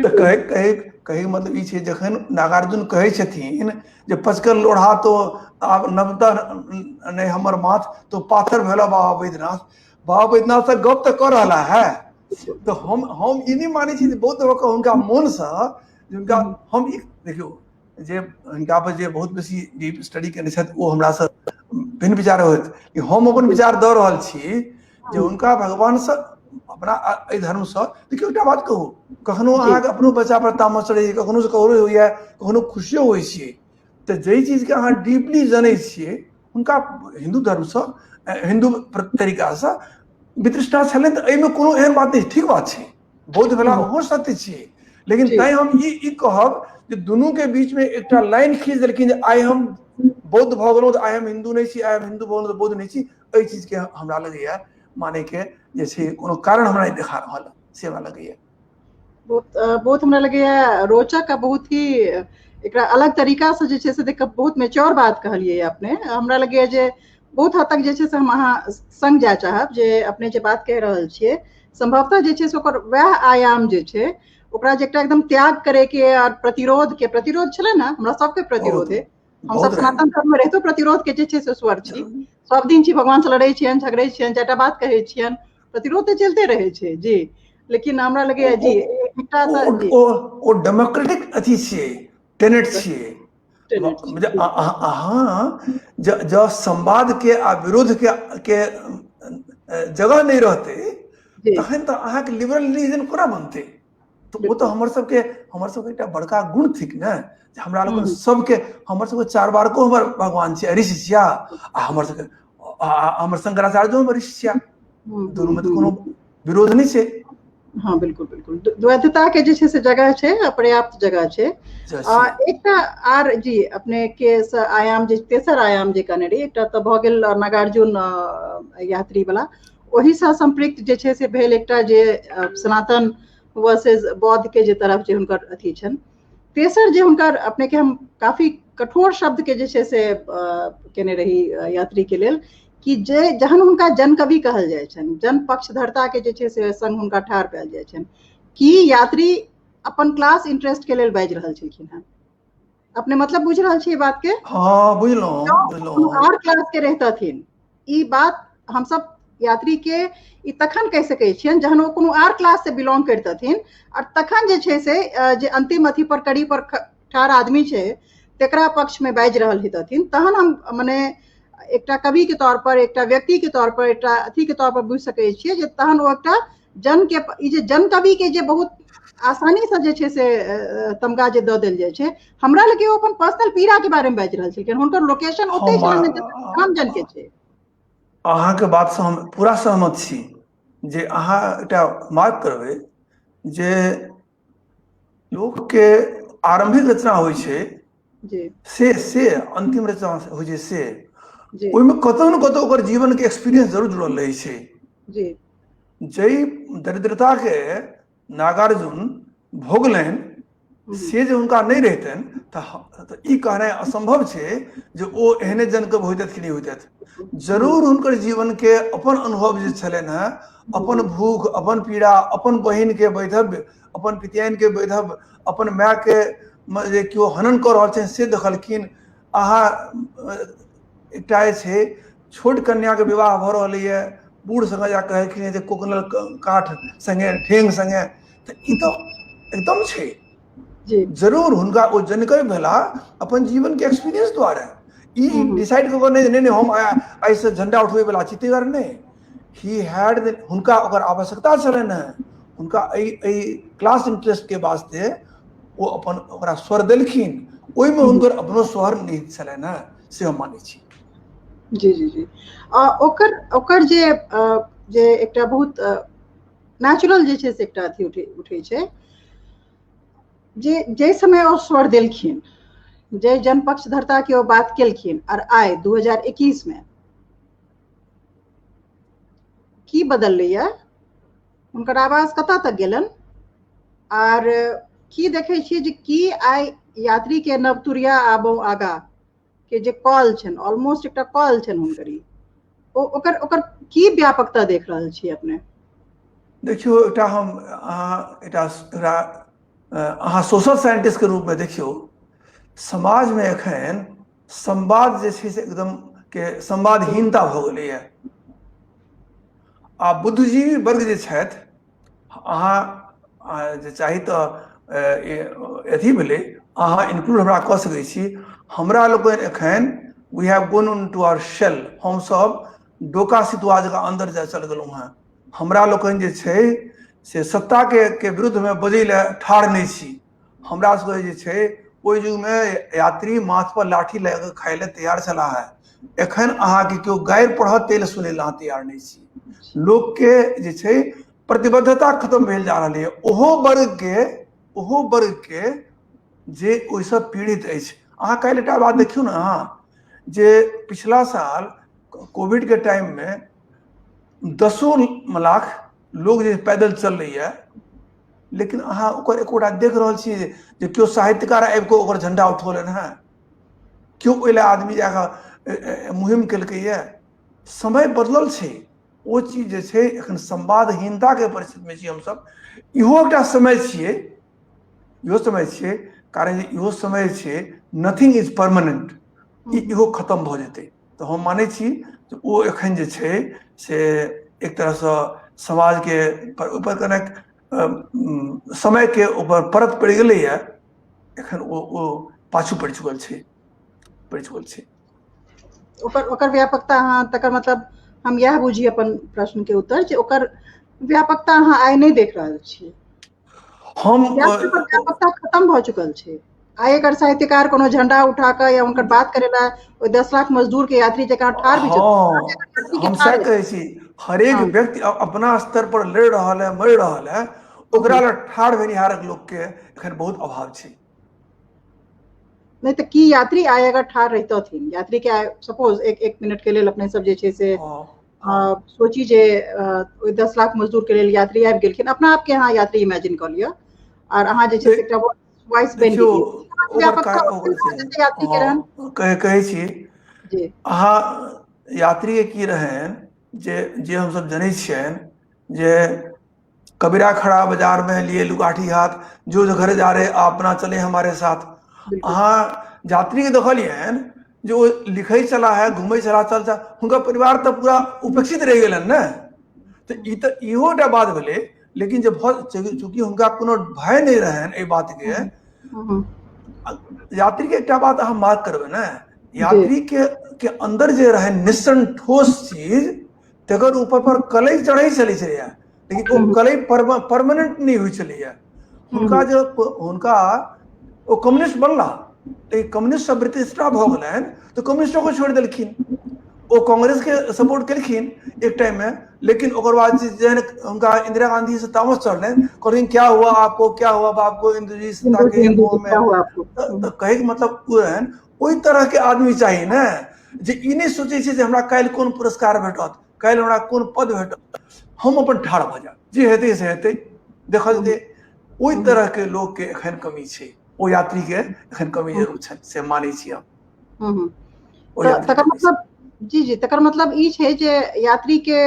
तऽ कहै कहै कहैके मतलब ई छै, जखन नागार्जुन कहै छथिन जे पचकल लोढ़ा तो आब नवता नहि हमर माथ तो पाथर भेल बाबा बैद्यनाथ, बाबा बैद्यनाथ से गप तऽ कऽ रहला है। तऽ हम ई नहि मानै छी जे बहुत हुनका मोनसँ हुनका हम ई देखियौ जे हिनका पर जे बहुत बेसी डीप स्टडी केने छथि ओ हमरासँ भिन्न विचार होइत। हम अपन विचार दऽ रहल छी जे हुनका भगवानसँ अपना एहि धर्मसँ। देखियौ, एकटा बात कहू, कखनो अहाँके अपनो बच्चा पर तामस चढ़ै छै, कखनो ककरो होइया, कखनो खुशियो होइ छियै, तऽ जाहि चीजके अहाँ डीपली जनै छियै, हुनका हिन्दू धर्मसँ, हिन्दू तरीकासँ वितृष्णा छलनि, तऽ एहिमे कोनो एहन बात नहि, ठीक बात छै। बौद्ध भेला ओहो सत्य छियै, लेकिन तैं हम ई कहब जे दुनू के बीच में एकटा लाइन खींच देलखिन जे आइ हम बौद्ध भऽ गेलहुँ तऽ आइ हम हिन्दू नहि छी, आइ हम हिन्दू भऽ गेलहुँ तऽ बौद्ध नहि छी। एहि चीज के हमरा लगैया माने के जे छै कोनो कारण हमरा नहि देखा रहल, से हमरा लगैया।
बहुत बहुत हमरा लगैया रोचक आ बहुत ही एकरा अलग तरीका से जे छै से देख बहुत मेच्योर बात कहलियै अपने। हमरा लगैया जे बहुत हद तक जे छै से हम अहाँ संग जाय चाहब जे अपने जे बात कहि रहल छियै, संभवतः जे छै से ओकर वएह आयाम जे छै ओकरा जे एकटा एकदम त्याग करे के और प्रतिरोध के, प्रतिरोध छलै ने, हमरा सबके प्रतिरोध है, हम सब सनातन धर्म में रहितो प्रतिरोध के जे छै से स्वर छी, सब दिन छी, भगवान से लड़ै छियनि, झगड़ै छियनि, चारिटा बात कहै छियनि, प्रतिरोध तऽ चलते रहै छै जी। लेकिन हमरा लगैया जी एकटा
तऽ ओ डेमोक्रेटिक अथी छियै, टेनेट छियै। अहाँ जँ संवाद के आ विरोध के जगह नहि रहतै तखन तऽ अहाँके लिबरल रिलीजन कोना बनतै? तऽ ओ तऽ हमर सबके एकटा बड़का गुण थिक ने जे हमरा लोकनि सबके, हमर सबके चारवार्को हमर भगवान छियै, ऋषि छिया, आ हमर सबके हमर शंकराचार्यो हमर ऋषि छिया। दुनूमे तऽ कोनो विरोध नहि छै।
हँ, बिल्कुल बिल्कुल, द्वैतता के जे छै से जगह छै, पर्याप्त जगह छै। एकटा आर जी अपने के आयाम जे तेसर आयाम जे कहने रही, एकटा तऽ भऽ गेल नागार्जुन यात्री वाला, ओहिसँ संपृक्त जे छै से भेल एकटा जे सनातन वर्सेज बौद्ध के जे तरफ जे हुनकर अथी छनि। तेसर जे हुनकर अपने के हम काफी कठोर शब्द के जे छै से केने रही यात्री के लेल कि जे जहन हुनका जनकवि कहल जाइ छनि, जन पक्षधरता के जे छै से संग हुनका ठाढ़ पायल जाइ छनि, कि यात्री अपन क्लास इंटरेस्ट के लेल बाजि रहल छलखिन हेँ। अपने मतलब बुझि रहल छी बात के?
हाँ, बुझलहुँ, बुझलहुँ।
आर क्लास के रहितथिन, ई बात हमसब यात्री के ई तखन कहि सकै छियनि जहन ओ कोनो आर क्लास से बिलोंग करितथिन, आओर तखन जे छै से जे अंतिम अथी पर कड़ी पर ठाढ़ आदमी छै तेकरा पक्ष में बाजि रहल हेतथिन, तहन हम मने एकटा कवि के तौर पर, एकटा व्यक्ति के तौर पर, एकटा अथी के तौर पर बुझि सकै छियै जे तहन ओ एकटा जन के ई जे जन कवि के जे बहुत आसानी से जे छै से तमगा जे दऽ देल जाइ छै, हमरा लगे ओ अपन पर्सनल पीड़ा के बारे में बाजि रहल छलखिन। हुनकर लोकेशन ओतै छलनि आम जन के छै।
अहाँके बातसँ हम पूरा सहमत छी जे अहाँ एकटा मार्क करबै जे लोकके आरम्भिक रचना होइ छै से अंतिम रचना होइ छै, से ओहिमे कतौ ने कतौ ओकर जीवनके एक्सपीरियंस जरूर जुड़ल रहै छै। जाहि दरिद्रताके नागार्जुन भोगलनि से जे हुनका नहि रहितनि तऽ ई कहनाइ असम्भव छै जे ओ एहने जनकवि होइतथि कि नहि होइतथि। जरूर हुनकर जीवनके अपन अनुभव जे छलनि हेँ, अपन भूख, अपन पीड़ा, अपन बहिनके वैधव्य, अपन पितियाइनके वैधव्य, अपन मायके जे केओ हनन कऽ रहल छनि से देखलखिन। अहाँ एकटा जे छै छोट कन्याके विवाह भऽ रहलैए, बूढ़ सङ्गे जा कहलखिन जे कोकनल काठ सङ्गे ठेंग सङ्गे, तऽ ई तऽ एकदम छै। जरूर हुनका ओ जनकवि भेला अपन जीवन के एक्सपीरियंस द्वारा। ई डिसाइड कऽ नहि, नहि नहि, हम एहिसँ झंडा उठबै वाला छी, ताहि दुआरे नहि। He had हुनका ओकर आवश्यकता छलनि हेँ। हुनका एहि एहि क्लास इंटरेस्ट के वास्ते ओ अपन ओकरा स्वर देलखिन, ओहिमे हुनकर अपनो स्वर निहित छलनि हेँ, से हम मानै छी।
जी जी जी ओकर ओकर जे जे एकटा बहुत नेचुरल जे छै से एकटा अथी उठै उठै छै जे जाहि समय ओ स्वर देलखिन, जे जन पक्षधरता के ओ बात केलखिन, और आइ 2021 में की बदललैया, हुनकर आवाज कतऽ तक गेलनि, आर की देखै छियै जे की आइ यात्री के नवतुरिया आबो आगा के जे कॉल छनि, ऑलमोस्ट एकटा कॉल छनि हुनकर, ई ओ ओकर ओकर की व्यापकता देख रहल छियै अपने?
देखियौ, एकटा हम अहाँ एकटा एकटा अहाँ सोशल साइंटिस्ट के रूपमे देखियौ, समाजमे एखन संवाद जे छै से एकदम के संवादहीनता भऽ गेलैए। आ बुद्धिजीवी वर्ग जे छथि, अहाँ जे चाही तऽ अथी भेलै, अहाँ इन्क्लूड हमरा कऽ सकै छी। हमरा लोकनि एखन we have gone on to our shell, हमसभ डोका सितुआ जकाँ अन्दर जाय चल गेलहुँ हेँ। हमरा लोकनि जे छै से सत्ताके के विरुद्धमे बजै लए ठाढ़ नहि छी। हमरा सबके जे छै ओहि युगमे यात्री माथ पर लाठी लए कऽ खाय लए तैयार छलाह हे, एखन अहाँके केओ गारि पढ़त ताहि लए सुनै लए अहाँ तैयार नहि छी। लोकके जे छै प्रतिबद्धता खत्म भेल जा रहल यऽ, ओहो वर्गके जे ओहिसँ पीड़ित अछि। अहाँ काल्हि एकटा बात देखियौ ने अहाँ, जे पिछला साल कोविडके टाइममे दसो लाख लोग जे पैदल चललैए, लेकिन अहाँ ओकर एकोटा देख रहल छियै जे केओ साहित्यकार आबि कऽ ओकर झंडा उठौलनि हेँ, केओ ओहि लए आदमी जाकऽ मुहिम केलकैए? समय बदलल छै। ओ चीज जे छै एखन संवादहीनताके परिस्थितिमे छी हमसभ। इहो एकटा समय छियै, इहो समय छियै, कारण जे इहो समय छै, नथिंग is permanent, इहो खतम भऽ जेतै। तऽ हम मानै छी जे ओ एखन जे छै से एक तरहसँ समाजके ऊपर कनेक समयके ऊपर परत पड़ि गेलैए। एखन ओ ओ पाछू पड़ि चुकल छै, पड़ि चुकल छै।
ओकर ओकर व्यापकता अहाँ, तकर मतलब हम इएह बुझी अपन प्रश्न के उत्तर जे ओकर व्यापकता अहाँ आइ नहि देख रहल छियै?
हम
व्यापकता खत्म भऽ चुकल छै। आइ एकर साहित्यकार कोनो झंडा उठा कऽ या हुनकर बात करे ला ओहि 10 लाख मजदूर के यात्री जकाँ ठाढ़ भी?
हँ, हम सएह कहै छी। हरेक व्यक्ति अपना स्तर पर लड़ि रहल है, मरि रहल है, ओकरा लए ठाढ़ भेनिहारक लोकके एखन बहुत अभाव छै।
नहि तऽ की यात्री आइ अगर ठाढ़ रहितथिन, यात्री के सपोज एक एक मिनट के लेल अपने सब जे छै से सोची जे ओहि 10 लाख मजदूर के लेल यात्री आबि गेलखिन, अपना आपके अहाँ यात्री इमेजिन कऽ लिअ आर अहाँ जे छै से एकटा वॉइस बनि
गेलियै। कहै छी अहाँ, यात्री की रहनि जे जे हमसब जनै छियनि जे कबीरा खड़ा बाजार में लिए लुगाठी हाथ, जो जो घर जा रहे अपना चले हमारे साथ। अहाँ यात्री के देखलियनि जे ओ लिखै छला है, घूमै छला, चल हुनकर परिवार तऽ पूरा उपेक्षित रहि गेलनि ने। तऽ ई तऽ इहो एकटा बात भेलै। लेकिन जे भऽ चूँकि हुनका कोनो भय नहि रहनि एहि बातके। यात्री के एकटा बात अहाँ मार्क करबै ने, यात्री के अंदर जे रहनि निस्सन ठोस चीज, तकर ऊपर पर कलई चढ़ै छलै छलैया, लेकिन ओ कलई परमानेंट नहि होइ छलैया। हुनका जे हुनका ओ कम्युनिस्ट बनला, लेकिन कम्युनिस्ट सब प्रतिष्ठा भऽ गेलनि तऽ कम्युनिस्टो को छोड़ि देलखिन। ओ कांग्रेस के सपोर्ट केलखिन एक टाइम में, लेकिन ओकर बाद जहन हुनका इंदिरा गांधी से तामस चढ़लनि, कहलखिन, "क्या हुआ आपको? क्या हुआ आपको इंदु जी सत्ता के मोह में?" तऽ कहैके मतलब ओ रहनि, ओहि तरह के आदमी चाही ने जे ई नहि सोचै छै जे हमरा काल्हि कोन पुरस्कार भेटत, काल्हि हमरा कोन पद भेटत, हम अपन ठाढ़ भऽ जायब, जे हेतै से हेतै, देखल जेतै। ओहि तरह के लोक के एखन कमी छै। ओ यात्री के एखन कमी जरूर छै, से मानै छी हम।
तकर मतलब, जी जी तकर मतलब ई छै जे यात्री के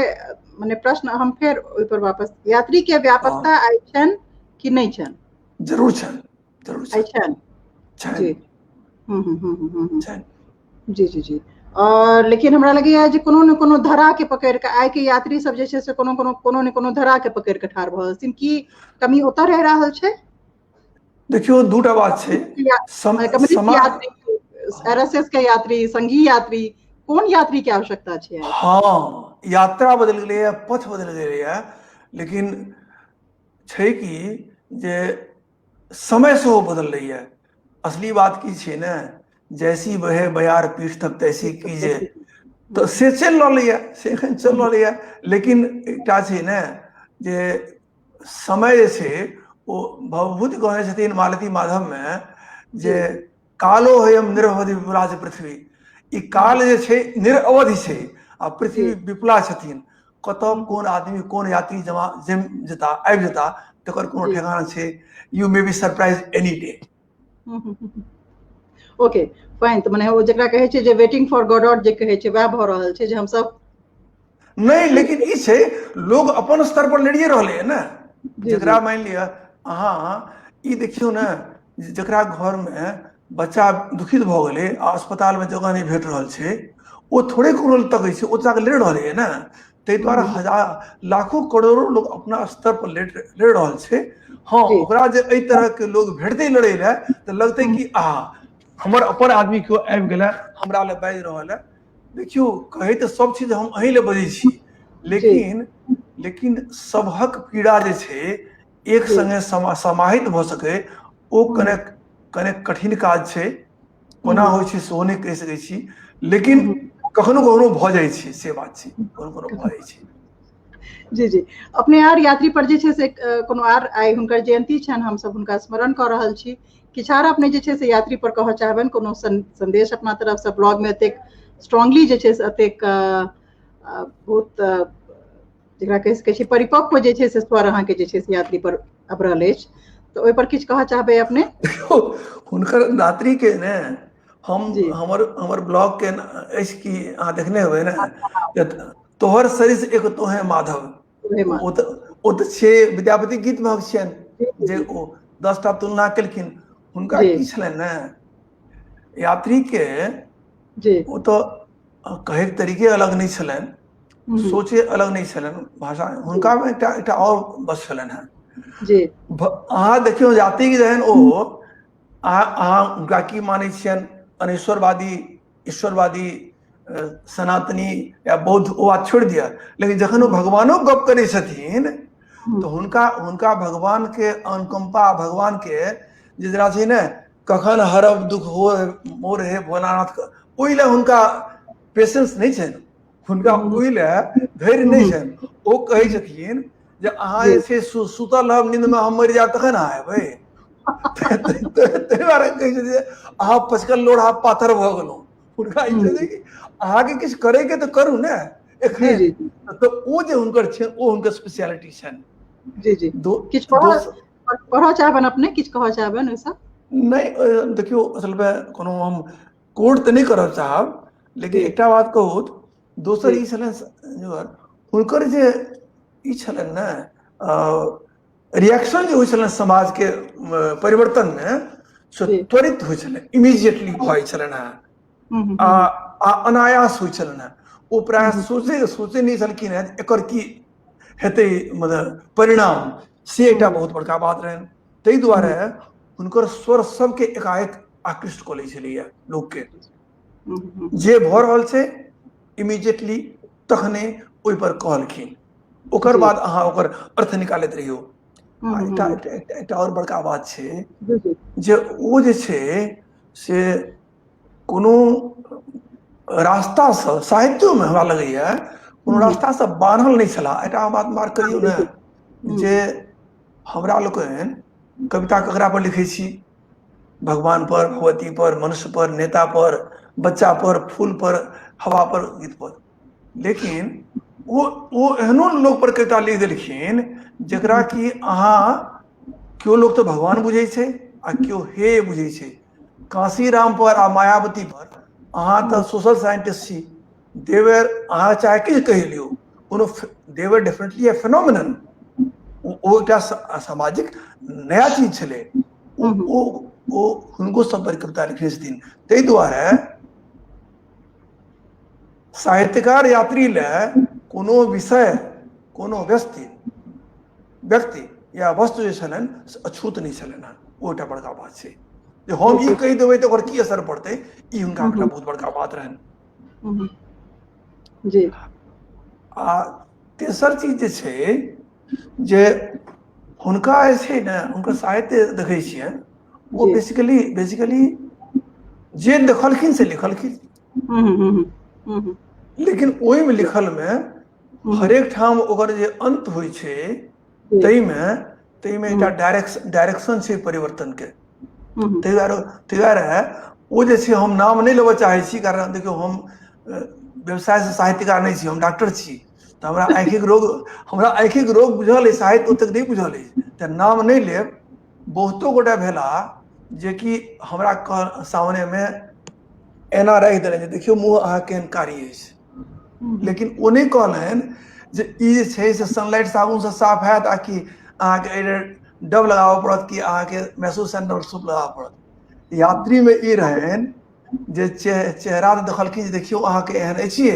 मने प्रश्न हम फेर ओहि पर वापस, यात्री के व्यापकता आइ छनि कि नहि छनि?
जरूर छनि, जरूर।
आइ छनि? जी हूँ हूँ हूँ हूँ जी जी जी और लेकिन हमरा लगैया जे कोनो ने कोनो धरा के पकड़ि कऽ आइ के यात्री सब जे छै से कोनो कोनो कोनो ने कोनो धरा के पकड़ि कऽ ठाढ़ भऽ जेथिन। की कमी ओतऽ रहि रहल छै?
देखियौ, दूटा बात छै।
यात्री, आरएसएस के यात्री, संघी यात्री, कोन यात्री के आवश्यकता छै?
हँ, यात्रा बदलि गेलैए, पथ बदलि गेलैए, लेकिन छै कि जे समय सेहो बदललैए। असली बात की छै ने, जैसी बहे बयार पीठ तब तैसी कीजे। तऽ से चलि रहलैए, से एखन चलि रहलैए। लेकिन एकटा छै ने जे समय जे छै, ओ भवभूति कहने छथिन मालती माधवमे जे कालो हयम निरवधि विपुला पृथ्वी। ई काल जे छै निरअवधि छै आ पृथ्वी विपुला छथिन। कतऽ कोन आदमी, कोन यात्री जमा जमि जेता, आबि जेता, तकर कोनो ठेकाना छै? You may be surprise any day.
Okay, fine. तऽ मने ओ जकरा कहै छै जे वेटिंग फॉर गॉडॉट जे कहै छै, वएह भऽ रहल छै जे हमसब
नहि, लेकिन ई छै, लोग अपन स्तर पर लड़िए रहलै है ने। जकरा मानि लिअ, अहाँ ई देखियौ ने, जकरा घरमे बच्चा दुखित भऽ गेलै आ अस्पतालमे जगह नहि भेट रहल छै, ओ थोड़े कोनो तकै छै, ओ जाकऽ लड़ि रहलै है ने। ताहि दुआरे हजार लाखों करोड़ो लोग अपना स्तर पर लड़ि रहल छै। हँ, ओकरा जे एहि तरह के लोग भेटतै लड़ै लए तऽ लगतै कि आ हमर अपन आदमी केओ आबि गेलै, हमरा लए बाजि रहल है। देखियौ, कहै तऽ सब चीज हम अहीं लए बजै छी, लेकिन लेकिन सबहक पीड़ा जे छै एक संगे समाहित भऽ सकै, ओ कने कने कठिन काज छै। कोना होइ छै सेहो नहि कहि सकै छी, लेकिन कखनो कखनो भऽ जाइ छै, से बात छै, कखनो कखनो भऽ जाइ छै।
जी जी, अपने आर यात्री पर जे छै से कोनो आर आइ हुनकर जयंती छनि, हमसब हुनका स्मरण कऽ रहल छी, किछु आर अपने जे छै से यात्री पर कहऽ चाहबनि, कोनो संदेश अपना तरफ से? ब्लॉग में एतेक स्ट्रांगली जे छै से एतेक बहुत जेकरा कहि सकै छी परिपक्व जे छै से स्वर अहाँके जे छै से यात्री पर अभरल अछि, तऽ ओहि पर किछु कहऽ चाहबै अपने?
हुनकर यात्री के ने हम हमर हमर ब्लॉग के अछि कि अहाँ देखने हेबै ने, तोहर सरिस एक तोहे माधव, ओ तऽ छै विद्यापति गीत महक छियनि जे ओ 10टा तुलना केलखिन। हुनका की छलनि ने यात्री के, ओ तऽ कहैके तरीके अलग नहि छलनि, सोचे अलग नहि छलनि, भाषा हुनकामे एकटा एकटा आओर बस छलनि हेँ। अहाँ देखियौ, यात्री के जहन ओ अहाँ अहाँ हुनका की मानै छियनि, अनेश्वरवादी, ईश्वरवादी, सनातनी या बौद्ध, ओ बात छोड़ि दिअ, लेकिन जखन ओ भगवानो गप करै छथिन तऽ हुनका हुनका भगवान के अनुकंपा, भगवान के जे जेना छै ने, कखन हरब दुख हो मोर हे भोलानाथ, ओहि लए हुनका पेशेंस नहि छनि, हुनका ओहि लए धैर्य नहि छनि। ओ कहै छथिन जे अहाँ जे छै सुतल रहब नींदमे, हम मरि जायब तखन अहाँ एबै। ताहि दुआरे कहै छथिन जे अहाँ पचकल लोढ़ा पाथर भऽ गेलहुँ। हुनका ई छै कि अहाँके किछु करैके तऽ करू ने एखन। तऽ ओ जे हुनकर छै, ओ हुनकर स्पेशलिटी छनि।
जी जी, किछु पढ़ऽ चाहबनि अपने, किछु कहऽ चाहबनि ओहिसँ?
नहि, देखियौ, असलमे कोनो हम कोट तऽ नहि करऽ चाहब, लेकिन एकटा बात कहू। दोसर ई छलनि, हुनकर जे ई छलनि ने रिएक्शन जे होइ छलनि समाजके परिवर्तनमे, से त्वरित होइ छलै, इमीडिएटली भऽ जाइ छलनि हेँ आ अनायास होइ छलनि हेँ। ओ प्रायः सोचै सोचै नहि छलखिन हेँ एकर की हेतै मतलब परिणाम, से एकटा बहुत बड़का बात रहनि। ताहि दुआरे हुनकर स्वर सबके एकाएक आकृष्ट कऽ लै छलैया लोकके। जे भऽ रहल छै इमीडिएटली तखने ओहिपर कहलखिन, ओकर बाद अहाँ ओकर अर्थ निकालैत रहियौ। एकटा एकटा एकटा आओर बड़का बात छै जे ओ जे छै से कोनो रास्तासँ साहित्योमे हमरा लगैया कोनो रास्तासँ बान्हल नहि छलाह। एकटा बात मार्क करियौ ने जे हमरा लोकनि कविता ककरा पर लिखै छी? भगवान पर, भगवती पर, मनुष्य पर, नेता पर, बच्चा पर, फूल पर, हवा पर, गीत पर। लेकिन ओ एहनो लोक पर कविता लिख देलखिन जकरा कि अहाँ केओ लोक तऽ भगवान बुझै छै आ केओ हे बुझै छै। काशीराम पर आ मायावती पर अहाँ तऽ सोशल साइंटिस्ट छी, देवर अहाँ चाहे किछु कहि लियौ, कोनो देवर डेफिनेटली ए फेनोमिनन, ओ एकटा सामाजिक नया चीज छलै। ओ ओ हुनको सब पर कविता लिखने छथिन। ताहि दुआरे साहित्यकार यात्री लए कोनो विषय, कोनो व्यक्ति व्यक्ति या वस्तु जे छलनि से अछूत नहि छलनि हेँ। ओ एकटा बड़का बात छै जे हम ई कहि देबै तऽ ओकर की असर पड़तै, ई हुनका एकटा बहुत बड़का बात रहनि। आ तेसर चीज जे छै जे हुनका जे छै ने, हुनकर साहित्य देखै छियनि, ओ बेसिकली बेसिकली जे देखलखिन से लिखलखिन, लेकिन ओहिमे लिखलमे हरेक ठाम ओकर जे अंत होइ छै ताहिमे ताहिमे एकटा डायरेक्शन छै परिवर्तनके। ताहि दुआरे ओ जे छै, हम नाम नहि लेबऽ चाहै छी, कारण देखियौ, हम व्यवसायसँ साहित्यकार नहि छी, हम डॉक्टर छी, तऽ हमरा आँखिक रोग बुझल अछि, साहित्य ओतेक नहि बुझल अछि, तऽ नाम नहि लेब। बहुतो गोटा भेला जेकि हमरा सामनेमे एना राखि देलनि जे देखियौ, मुँह अहाँ केहन कारी अछि, लेकिन ओ नहि कहलनि जे ई जे छै से सनलाइट साबुनसँ साफ हैत आ कि अहाँके एहि डब लगाबऽ पड़त कि अहाँके मैसूर सैंडल सोप लगाबऽ पड़त। यात्रीमे ई रहनि जे चेहरा तऽ देखलखिन जे देखियौ, अहाँके एहन अछिए,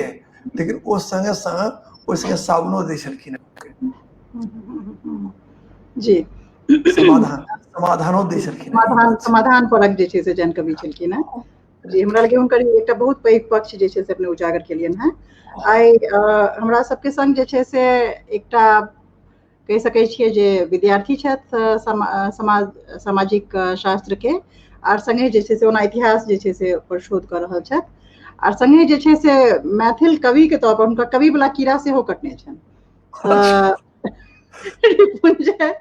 लेकिन ओ सङ्गे सङ्ग ओहि संगे साबुनो दै छलखिन।
जी,
समाधानो दै छलखिन।
समाधान परक जे छै से जन कवि छलखिन हेँ जी। हमरा लगे हुनकर एकटा बहुत पैघ पक्ष जे छै से अपने उजागर केलियनि हेँ। आइ हमरा सबके संग जे छै से एकटा कहि सकै छियै जे विद्यार्थी छथि समाज सामाजिक शास्त्र के, आर संगे जे छै से ओना इतिहास जे छै से पर शोध कऽ रहल छथि, आर संगे जे छै से मैथिल कवि के तौर पर हुनका कवि वाला कीड़ा सेहो कटने छनि। रिपुंजय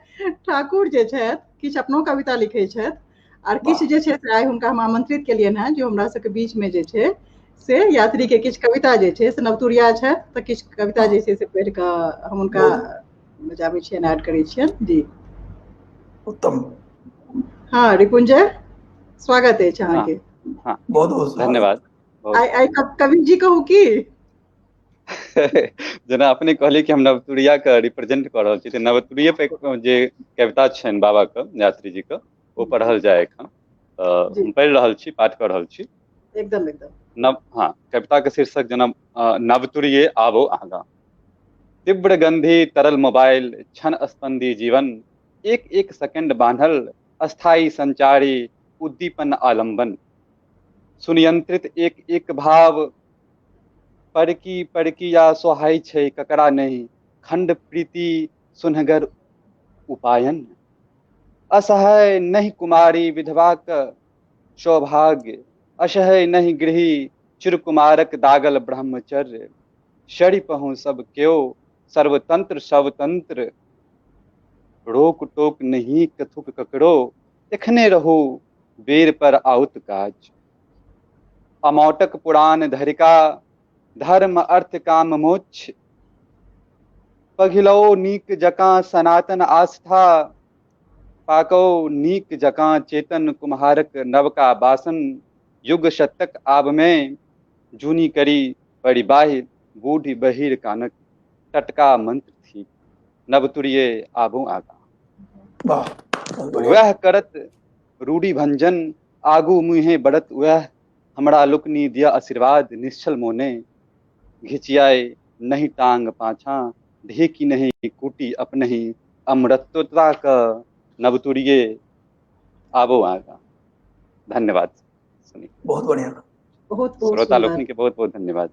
ठाकुर जे छथि किछु अपनो कविता लिखै छथि, आर किछु जे छै से आइ हुनका हम आमंत्रित केलियनि हेँ जे हमरा सबके बीच में जे छै से यात्री के किछु कविता जे छै से नवतुरिया छथि तऽ किछु कविता जे छै से पढ़ि कऽ हम हुनका बजाबै छियनि, ऐड करै छियनि। जी
उत्तम।
हाँ रिपुंजय, स्वागत अछि अहाँके।
हाँ, बहुत बहुत
धन्यवाद।
आइ आइ कवि जी कहू की?
जेना अपने कहलियै कि हम नवतुरिया के रिप्रेजेंट कऽ रहल छी, तऽ नवतुरिये पे जे कविता छनि बाबा के, यात्री जी के, ओ पढ़ल जाय एखन। तऽ हम पढ़ि रहल छी, पाठ कऽ रहल छी।
एकदम एकदम।
नव, हाँ, कविता के शीर्षक जेना नवतुरिये आबो आगाँ। तीव्र गंधी तरल मोबाइल, क्षण स्पंदी जीवन, एक एक सेकंड बान्हल अस्थायी संचारी उद्दीपन आलंबन, सुनियंत्रित एक एक भाव, परकी परकिया सोहाइ छै ककरा नहि, खंड प्रीति सुनहगर उपायन, असहाय नहि कुमारी विधवाक सौभाग्य, असहय नहि गृही चिरकुमारक दागल ब्रह्मचर्य, शरिपहुँ सब केओ सर्वतंत्र स्वतंत्र, रोक टोक नहीं कथुक ककरो, एखने रहू बेर पर आउत काज, अमौटक पुरान धरिका, धर्म अर्थ काम मोक्ष, पघिलौ नीक जकाँ सनातन आस्था, पाकौ नीक जकाँ चेतन कुम्हारक नवका बासन, युग शतक आब में जूनी करी परिबाहि बूढ़ी बहिर कानक टटका मंत्र थी, नवतुरिये आबो आगा।
वाह,
वह करत रूढ़ी भंजन, आगू मुहे बढ़त वह, हमरा लोकनि दिया आशीर्वाद निश्चल मोने, घिचियाए नहीं टांग पाछा, ढेकी नहीं कुटी अपनही, अमृतत्वता का नवतुरिये आबो आगा। धन्यवाद। सुनी
बहुत बढ़िया,
बहुत बहुत
श्रोता लोकनि के बहुत बहुत धन्यवाद।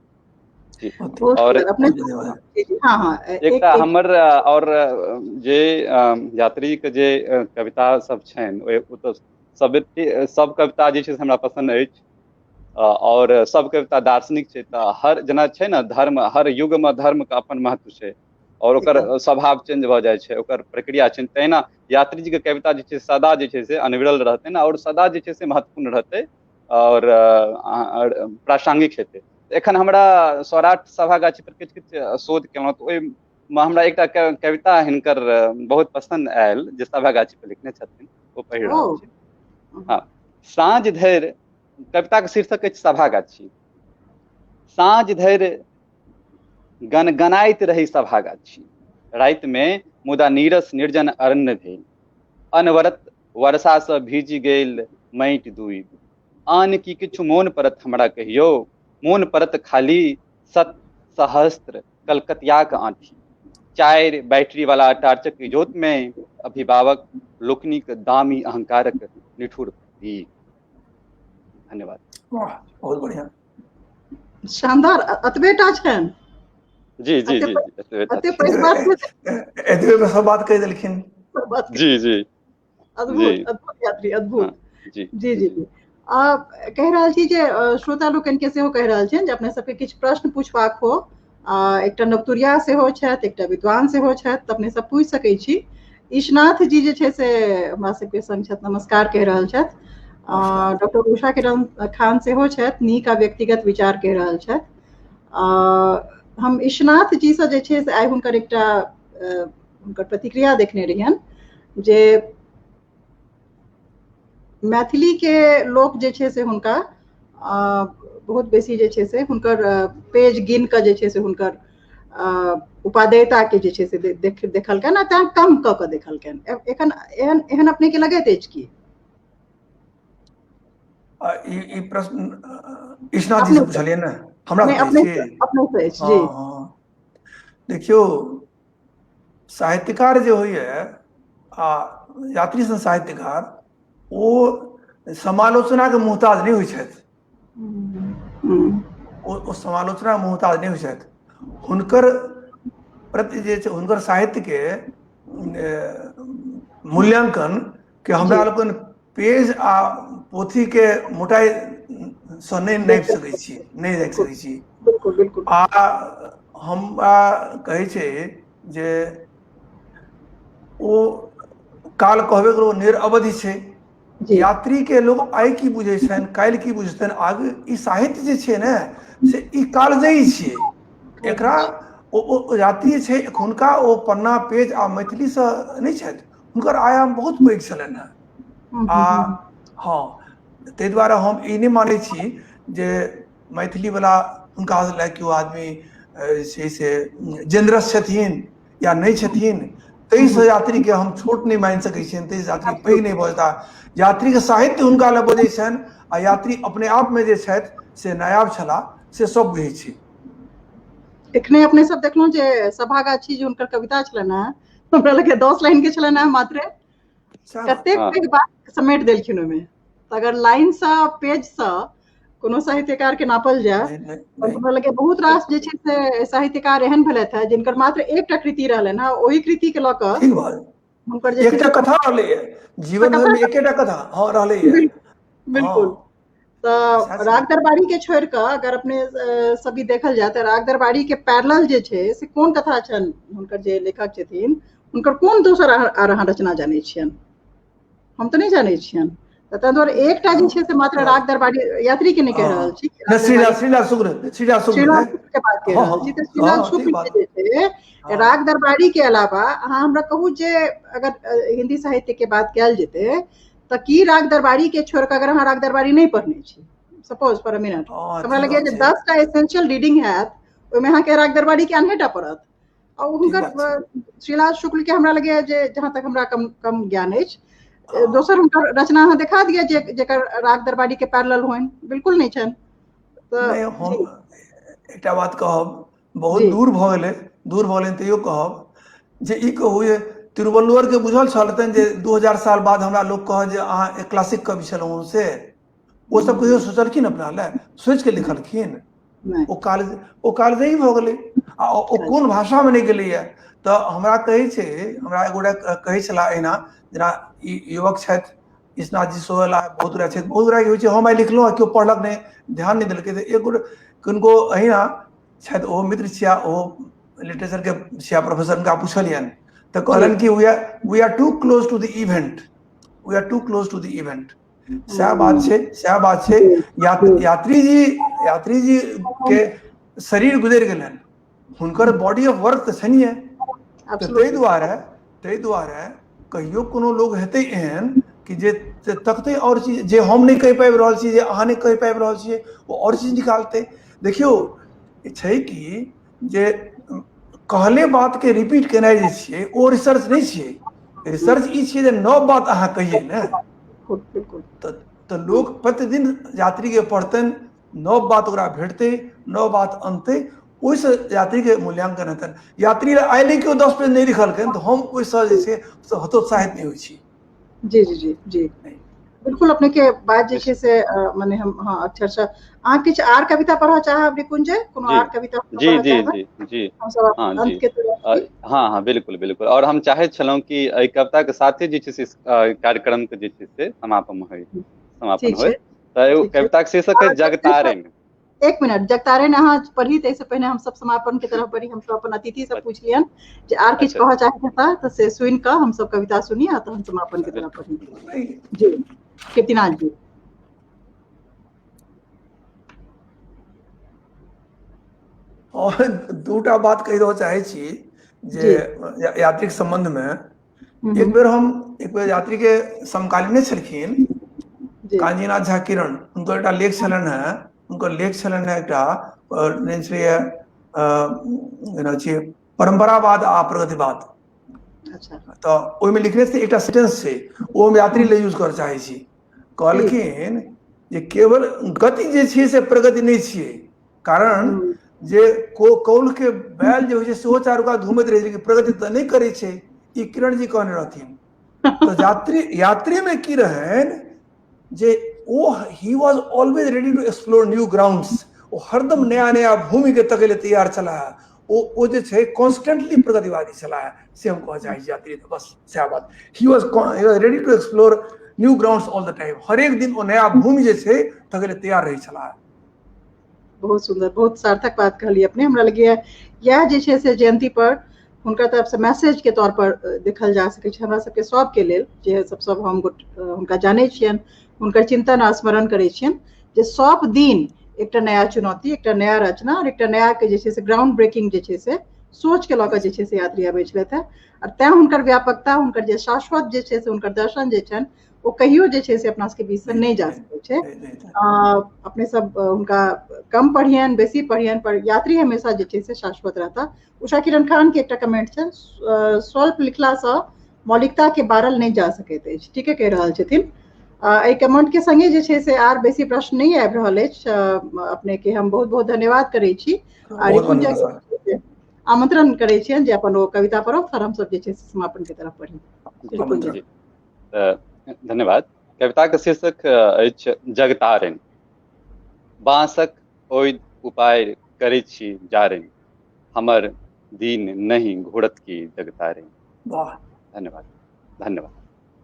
और अपने
हाँ हाँ एकटा हमर और जे यात्री के जे कविता सब छनि ओ तऽ सब कविता जे छै से हमरा पसन्द अछि, और सब कविता दार्शनिक छै। तऽ हर जेना छै ने धर्म, हर युग मे धर्म के अपन महत्व छै और ओकर स्वभाव चेंज भऽ जाइ छै, ओकर प्रक्रिया चेंज, तहिना यात्री जी के कविता जे छै सदा जे छै से अनविरल रहतै ने, और सदा जे छै से महत्वपूर्ण रहतै और प्रासंगिक हेतै। एखन हमरा सौराठ सभागाछी पर किछु किछु शोध केलहुँ तऽ ओहिमे हमरा एकटा कविता हिनकर बहुत पसन्द आयल जे सभागाछी पर लिखने छथिन, ओ पढ़ि रहल छी। हाँ, साँझ धरि, कविताके शीर्षक अछि सभागाछी। साँझ धरि गनगनाइत रही सभागाछी, रातिमे मुदा नीरस निर्जन अरण्य भेल, अनवरत वर्षासँ भीजि गेल माटि दूबि, आन की किछु मोन पड़त हमरा कहियो, मोन पड़त खाली सत सहस्त्र कलकतियाक आँठी, 4 बैटरी वाला टार्चक इजोत में अभिभावक लोकनिक दामी अहंकारक निठुर प्रतीक। धन्यवाद।
वाह, बहुत बढ़िया,
शानदार। अतबेटा छनि।
जी जी जी,
एतबे में सब बात कहि देलखिन।
जी जी,
अद्भुत अद्भुत यात्री, अद्भुत। जी जी जी। कहि रहल छी जे श्रोता लोकनि के सेहो कहि रहल छियनि जे अपने सबके किछु प्रश्न पूछबाक हो, एकटा नवतुरिया सेहो छथि, एकटा विद्वान सेहो छथि, तऽ अपने सब पूछि सकै छी। ईशनाथ जी जे छै से हमरा सबके संग छथि, नमस्कार कहि रहल छथि। डॉक्टर उषा किरण खान सेहो छथि, नीक आ व्यक्तिगत विचार कहि रहल छथि। हम ईशनाथ जी से जे छै से आइ हुनकर एकटा हुनकर प्रतिक्रिया देखने रहियनि जे मैथिली के लोक जे छै से हुनका बहुत बेसी जे छै से हुनकर पेज गिन कऽ जे छै से हुनकर उपादेयता के जे छै से देखलकनि आ तैं कम कऽ कऽ देखलकनि। एखन एहन एहन अपने के लगैत अछि की?
ई प्रश्न ईशनाथ जी से पूछलियै ने, हमरा
अपने से अछि जी।
देखियौ, साहित्यकार जे होइए आ यात्री सन साहित्यकार, ओ समालोचनाके मोहताज नहि होइ छथि। ओ समालोचना मोहताज नहि होइ छथि। हुनकर प्रति जे छै, हुनकर साहित्यके मूल्यांकन के हमरा लोकनि पेज आ पोथीके मोटाइसँ नहि नापि सकै छी, नहि राखि सकै छी।
बिल्कुल।
आ हमरा कहै छै जे ओ काल कहबे करू, निरअवधि छै। यात्री के लोग आइ की बुझै छनि, काल्हि की बुझतनि, आगू ई साहित्य जे छै ने से ई कालजयी छियै। एकरा ओ यात्री छै, हुनका ओ पन्ना पेज आ मैथिलीसँ नहि छथि, हुनकर आयाम बहुत पैघ छलनि हेँ। आ हँ, ताहि दुआरे हम ई नहि मानै छी जे मैथिलीवला हुनका लए केओ आदमी जे छै से जेनरस छथिन या नहि छथिन। ताहिसँ यात्रीके हम छोट नहि मानि सकै छियनि, ताहिसँ यात्री पैघ नहि भऽ जेता। यात्रीके साहित्य हुनका लए बजै छनि आ यात्री अपने आपमे जे छथि से नायाब छलाह, से सब बुझै छै।
एखने अपने सब देखलहुँ जे सभागाछी जे हुनकर कविता छलनि हेँ, हमरा लगैए 10 लाइन के छलनि हेँ मात्र, कतेक पैघ बात समेट देलखिन ओहिमे। तऽ अगर लाइनसँ पेजसँ कोनो साहित्यकार के नापल जाय, हमरा लगैए बहुत रास जे छै से साहित्यकार एहन भेलथि हेँ जिनकर मात्र एकटा कृति रहलनि हेँ, ओहि कृति के लऽ कऽ
हुनकर जे एकटा कथा रहलैए जीवन मे, एकेटा कथा हँ रहलैए।
बिल्कुल। तऽ राग दरबारी के छोड़ि कऽ अगर अपने सब भी देखल जाय तऽ राग दरबारी के पैरेलल जे छै से कोन कथा छनि हुनकर, जे लेखक छथिन हुनकर कोन दोसर आर अहाँ रचना जानै छियनि? हम तऽ नहि जानै छियनि। तऽ ताहि दुआरे एकटा जे छै से मात्र राग दरबारी यात्री के नहि कहि रहल छी, के बात कहि रहल छी। तऽ श्रीलाल शुक्ल के जे छै राग दरबारी के अलावा अहाँ हमरा कहू जे अगर हिंदी साहित्य के बात कयल जेतै तऽ की राग दरबारी के छोड़ि कऽ, अगर अहाँ राग दरबारी नहि पढ़ने छी सपोज फॉर अ मिनट, हमरा लगैए जे 10टा एसेंशियल रीडिंग हैत, ओहिमे अहाँके राग दरबारी के आनहेटा पड़त। आ हुनकर श्रीलाल शुक्ल के हमरा लगैए जे जहाँ तक हमरा कम कम ज्ञान अछि, दोसर हुनकर रचना अहाँ देखा दिअ जे जेकर राग दरबारी के पैरेलल होइन, बिल्कुल नहि छनि।
तऽ हम एकटा बात कहब, बहुत दूर भऽ गेलै, दूर भऽ गेलै, तैयो कहब जे ई कहू जे तिरुवल्लुवर के बुझल छल हेतनि जे 2000 साल बाद हमरा लोक कहत जे अहाँ एक क्लासिक कवि छलहुँ? से ओ सब कहियो सोचलखिन अपना लए, सोचि के लिखलखिन? ओ काल ओ कालजयी भऽ गेलै आ ओ कोन भाषामे नहि गेलैए। तऽ हमरा कहै छै, हमरा एक गोटा कहै छलाह एहिना, जेना ई युवक छथि ईशनाथ जी सोहेला, बहुत गोटा छथि, बहुत गोटा होइ छै हम आइ लिखलहुँ आ केओ पढ़लक नहि, ध्यान नहि देलकै। तऽ एक गोटा किनको अहिना छथि, ओहो मित्र छिया, ओहो लिटरेचरके छिया प्रोफेसर, हुनका पुछलियनि तऽ कहलनि कि we are too close to the event, we are too close to the event. सएह बात छै, सएह बात छै। यात्री जी, यात्री जी के शरीर गुजरि गेलनि, हुनकर बॉडी ऑफ वर्क तऽ छैन्हिए। तऽ ताहि दुआरे कहियो कोनो लोग हेतै एहन कि जे तकतै आओर चीज जे हम नहि कहि पाबि रहल छी, जे अहाँ नहि कहि पाबि रहल छियै, ओ आओर चीज निकालतै। देखियौ, छै कि जे कहले बातके रिपीट केनाइ जे छियै ओ रिसर्च नहि छियै। रिसर्च ई छियै जे नव बात अहाँ कहियै ने। तऽ लोक प्रतिदिन यात्रीके पढ़तनि, नव बात ओकरा भेटतै, नव बात अनतै, ओहिसँ यात्रीके मूल्यांकन हेतनि। यात्री लए आइ नहि केओ 10 पेज नहि लिखलकनि तऽ हम ओहिसँ जे छै से हतोत्साहित नहि होइ छी।
जी जी जी जी बिल्कुल, अपने के बात जे छै से मने हम हँ अक्षरशः। अहाँ किछु आर कविता पढ़ऽ चाहब निकुंज? कोनो आर कविता?
जी जी जी जी हँ जी हँ हँ बिल्कुल बिल्कुल। आओर हम चाहैत छलहुँ कि एहि कविताके साथे जे छै से कार्यक्रमके जे छै से समापन होइ, समापन होइ। तऽ एगो कविताके शीर्षक है जगतारनि।
एक मिनट, जगतारनि अहाँ पढ़ी ताहिसँ पहिने हम सब समापन के तरफ बढ़ी। हम सब अपन अतिथि से पूछ लियनि जे आर किछु कहऽ चाहैत हेता तऽ से सुनि कऽ हम सब कविता सुनी आ तहन समापन के तरफ बढ़ी। जी कीर्तिनाथ जी।
और दूटा बात कहि दऽ चाहै छी जे यात्रीक सम्बन्धमे एक बेर हम एक बेर यात्री के समकालीने छलखिन कांजीनाथ झा किरण, हुनकर एकटा लेख छलनि हेँ, हुनकर लेख छलनि हेँ एकटा छलैए छियै परम्परावाद आ प्रगतिवाद। तऽ ओहिमे लिखने छै, एकटा सेंटेंस छै, ओ हम यात्री लए यूज करऽ चाहै छी। कहलखिन जे केवल गति जे छियै से प्रगति नहि छियै, कारण जे कौल के बैल जे होइ छै सेहो चारू कात घूमैत रहै छै, लेकिन प्रगति तऽ नहि करै छै। ई किरण जी कहने रहथिन। तऽ यात्री मे की रहनि जे ओ he was always ready to explore new grounds. ओ हरदम नया नया भूमि के तकै लए तैयार छलाह। ओ जे छै कॉन्स्टेंटली प्रगतिवादी छलाह, से हम कहऽ चाहै छी यात्री। बस सएह बात। He was ready to explore new grounds all the time. हरेक दिन ओ नया भूमि जे छै तकै लए तैयार रहै छलाह।
बहुत सुंदर, बहुत सार्थक बात कहलियै अपने। हमरा लगैए इएह जे छै से जयंती पर हुनका तरफ से मैसेज के तौर पर देखल जा सकै छै हमरा सबके सबके लेल, जे सब सब हम हुनका जानै छियनि, हुनकर चिंतन आ स्मरण करै छियनि, जे सब दिन एकटा नया चुनौती, एकटा नया रचना और एकटा नया के जे छै से ग्राउंड ब्रेकिंग जे छै से सोच के लऽ कऽ जे छै से यात्री अबै छलथि हेँ। आओर तैं हुनकर व्यापकता, हुनकर जे शाश्वत जे छै से हुनकर दर्शन जे छनि ओ कहियो जे छै से अपना सबके बीच से नहि जा सकै छै। अपने सब हुनका कम पढ़ियनि, बेसी पढ़ियनि, पर यात्री हमेशा जे छै से शाश्वत रहता। उषा किरण खान के एकटा कमेंट छनि, स्वल्प लिखलासँ मौलिकता के बारल नहि जा सकैत अछि। ठीके कहि रहल छथिन। एहि कमेंट के संगे जे छै से आर बेसी प्रश्न नहि आबि रहल अछि। अपने के हम बहुत बहुत धन्यवाद करै छी आ रिपुंजय आमंत्रण करै छियनि जे अपन ओ कविता पढ़ब, फेर हमसब जे छै से समापन के तरफ बढ़ी।
जी, धन्यवाद। कविता के शीर्षक अछि जगतारिण। बांसक ओहि उपाय करै छी जारिन, हमर दिन नहि घुरत की जगतारिण।
वाह,
धन्यवाद, धन्यवाद।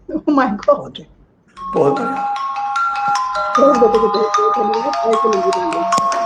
Oh my God.
बहुत बढ़िया।
बहुत बहुत धन्यवाद।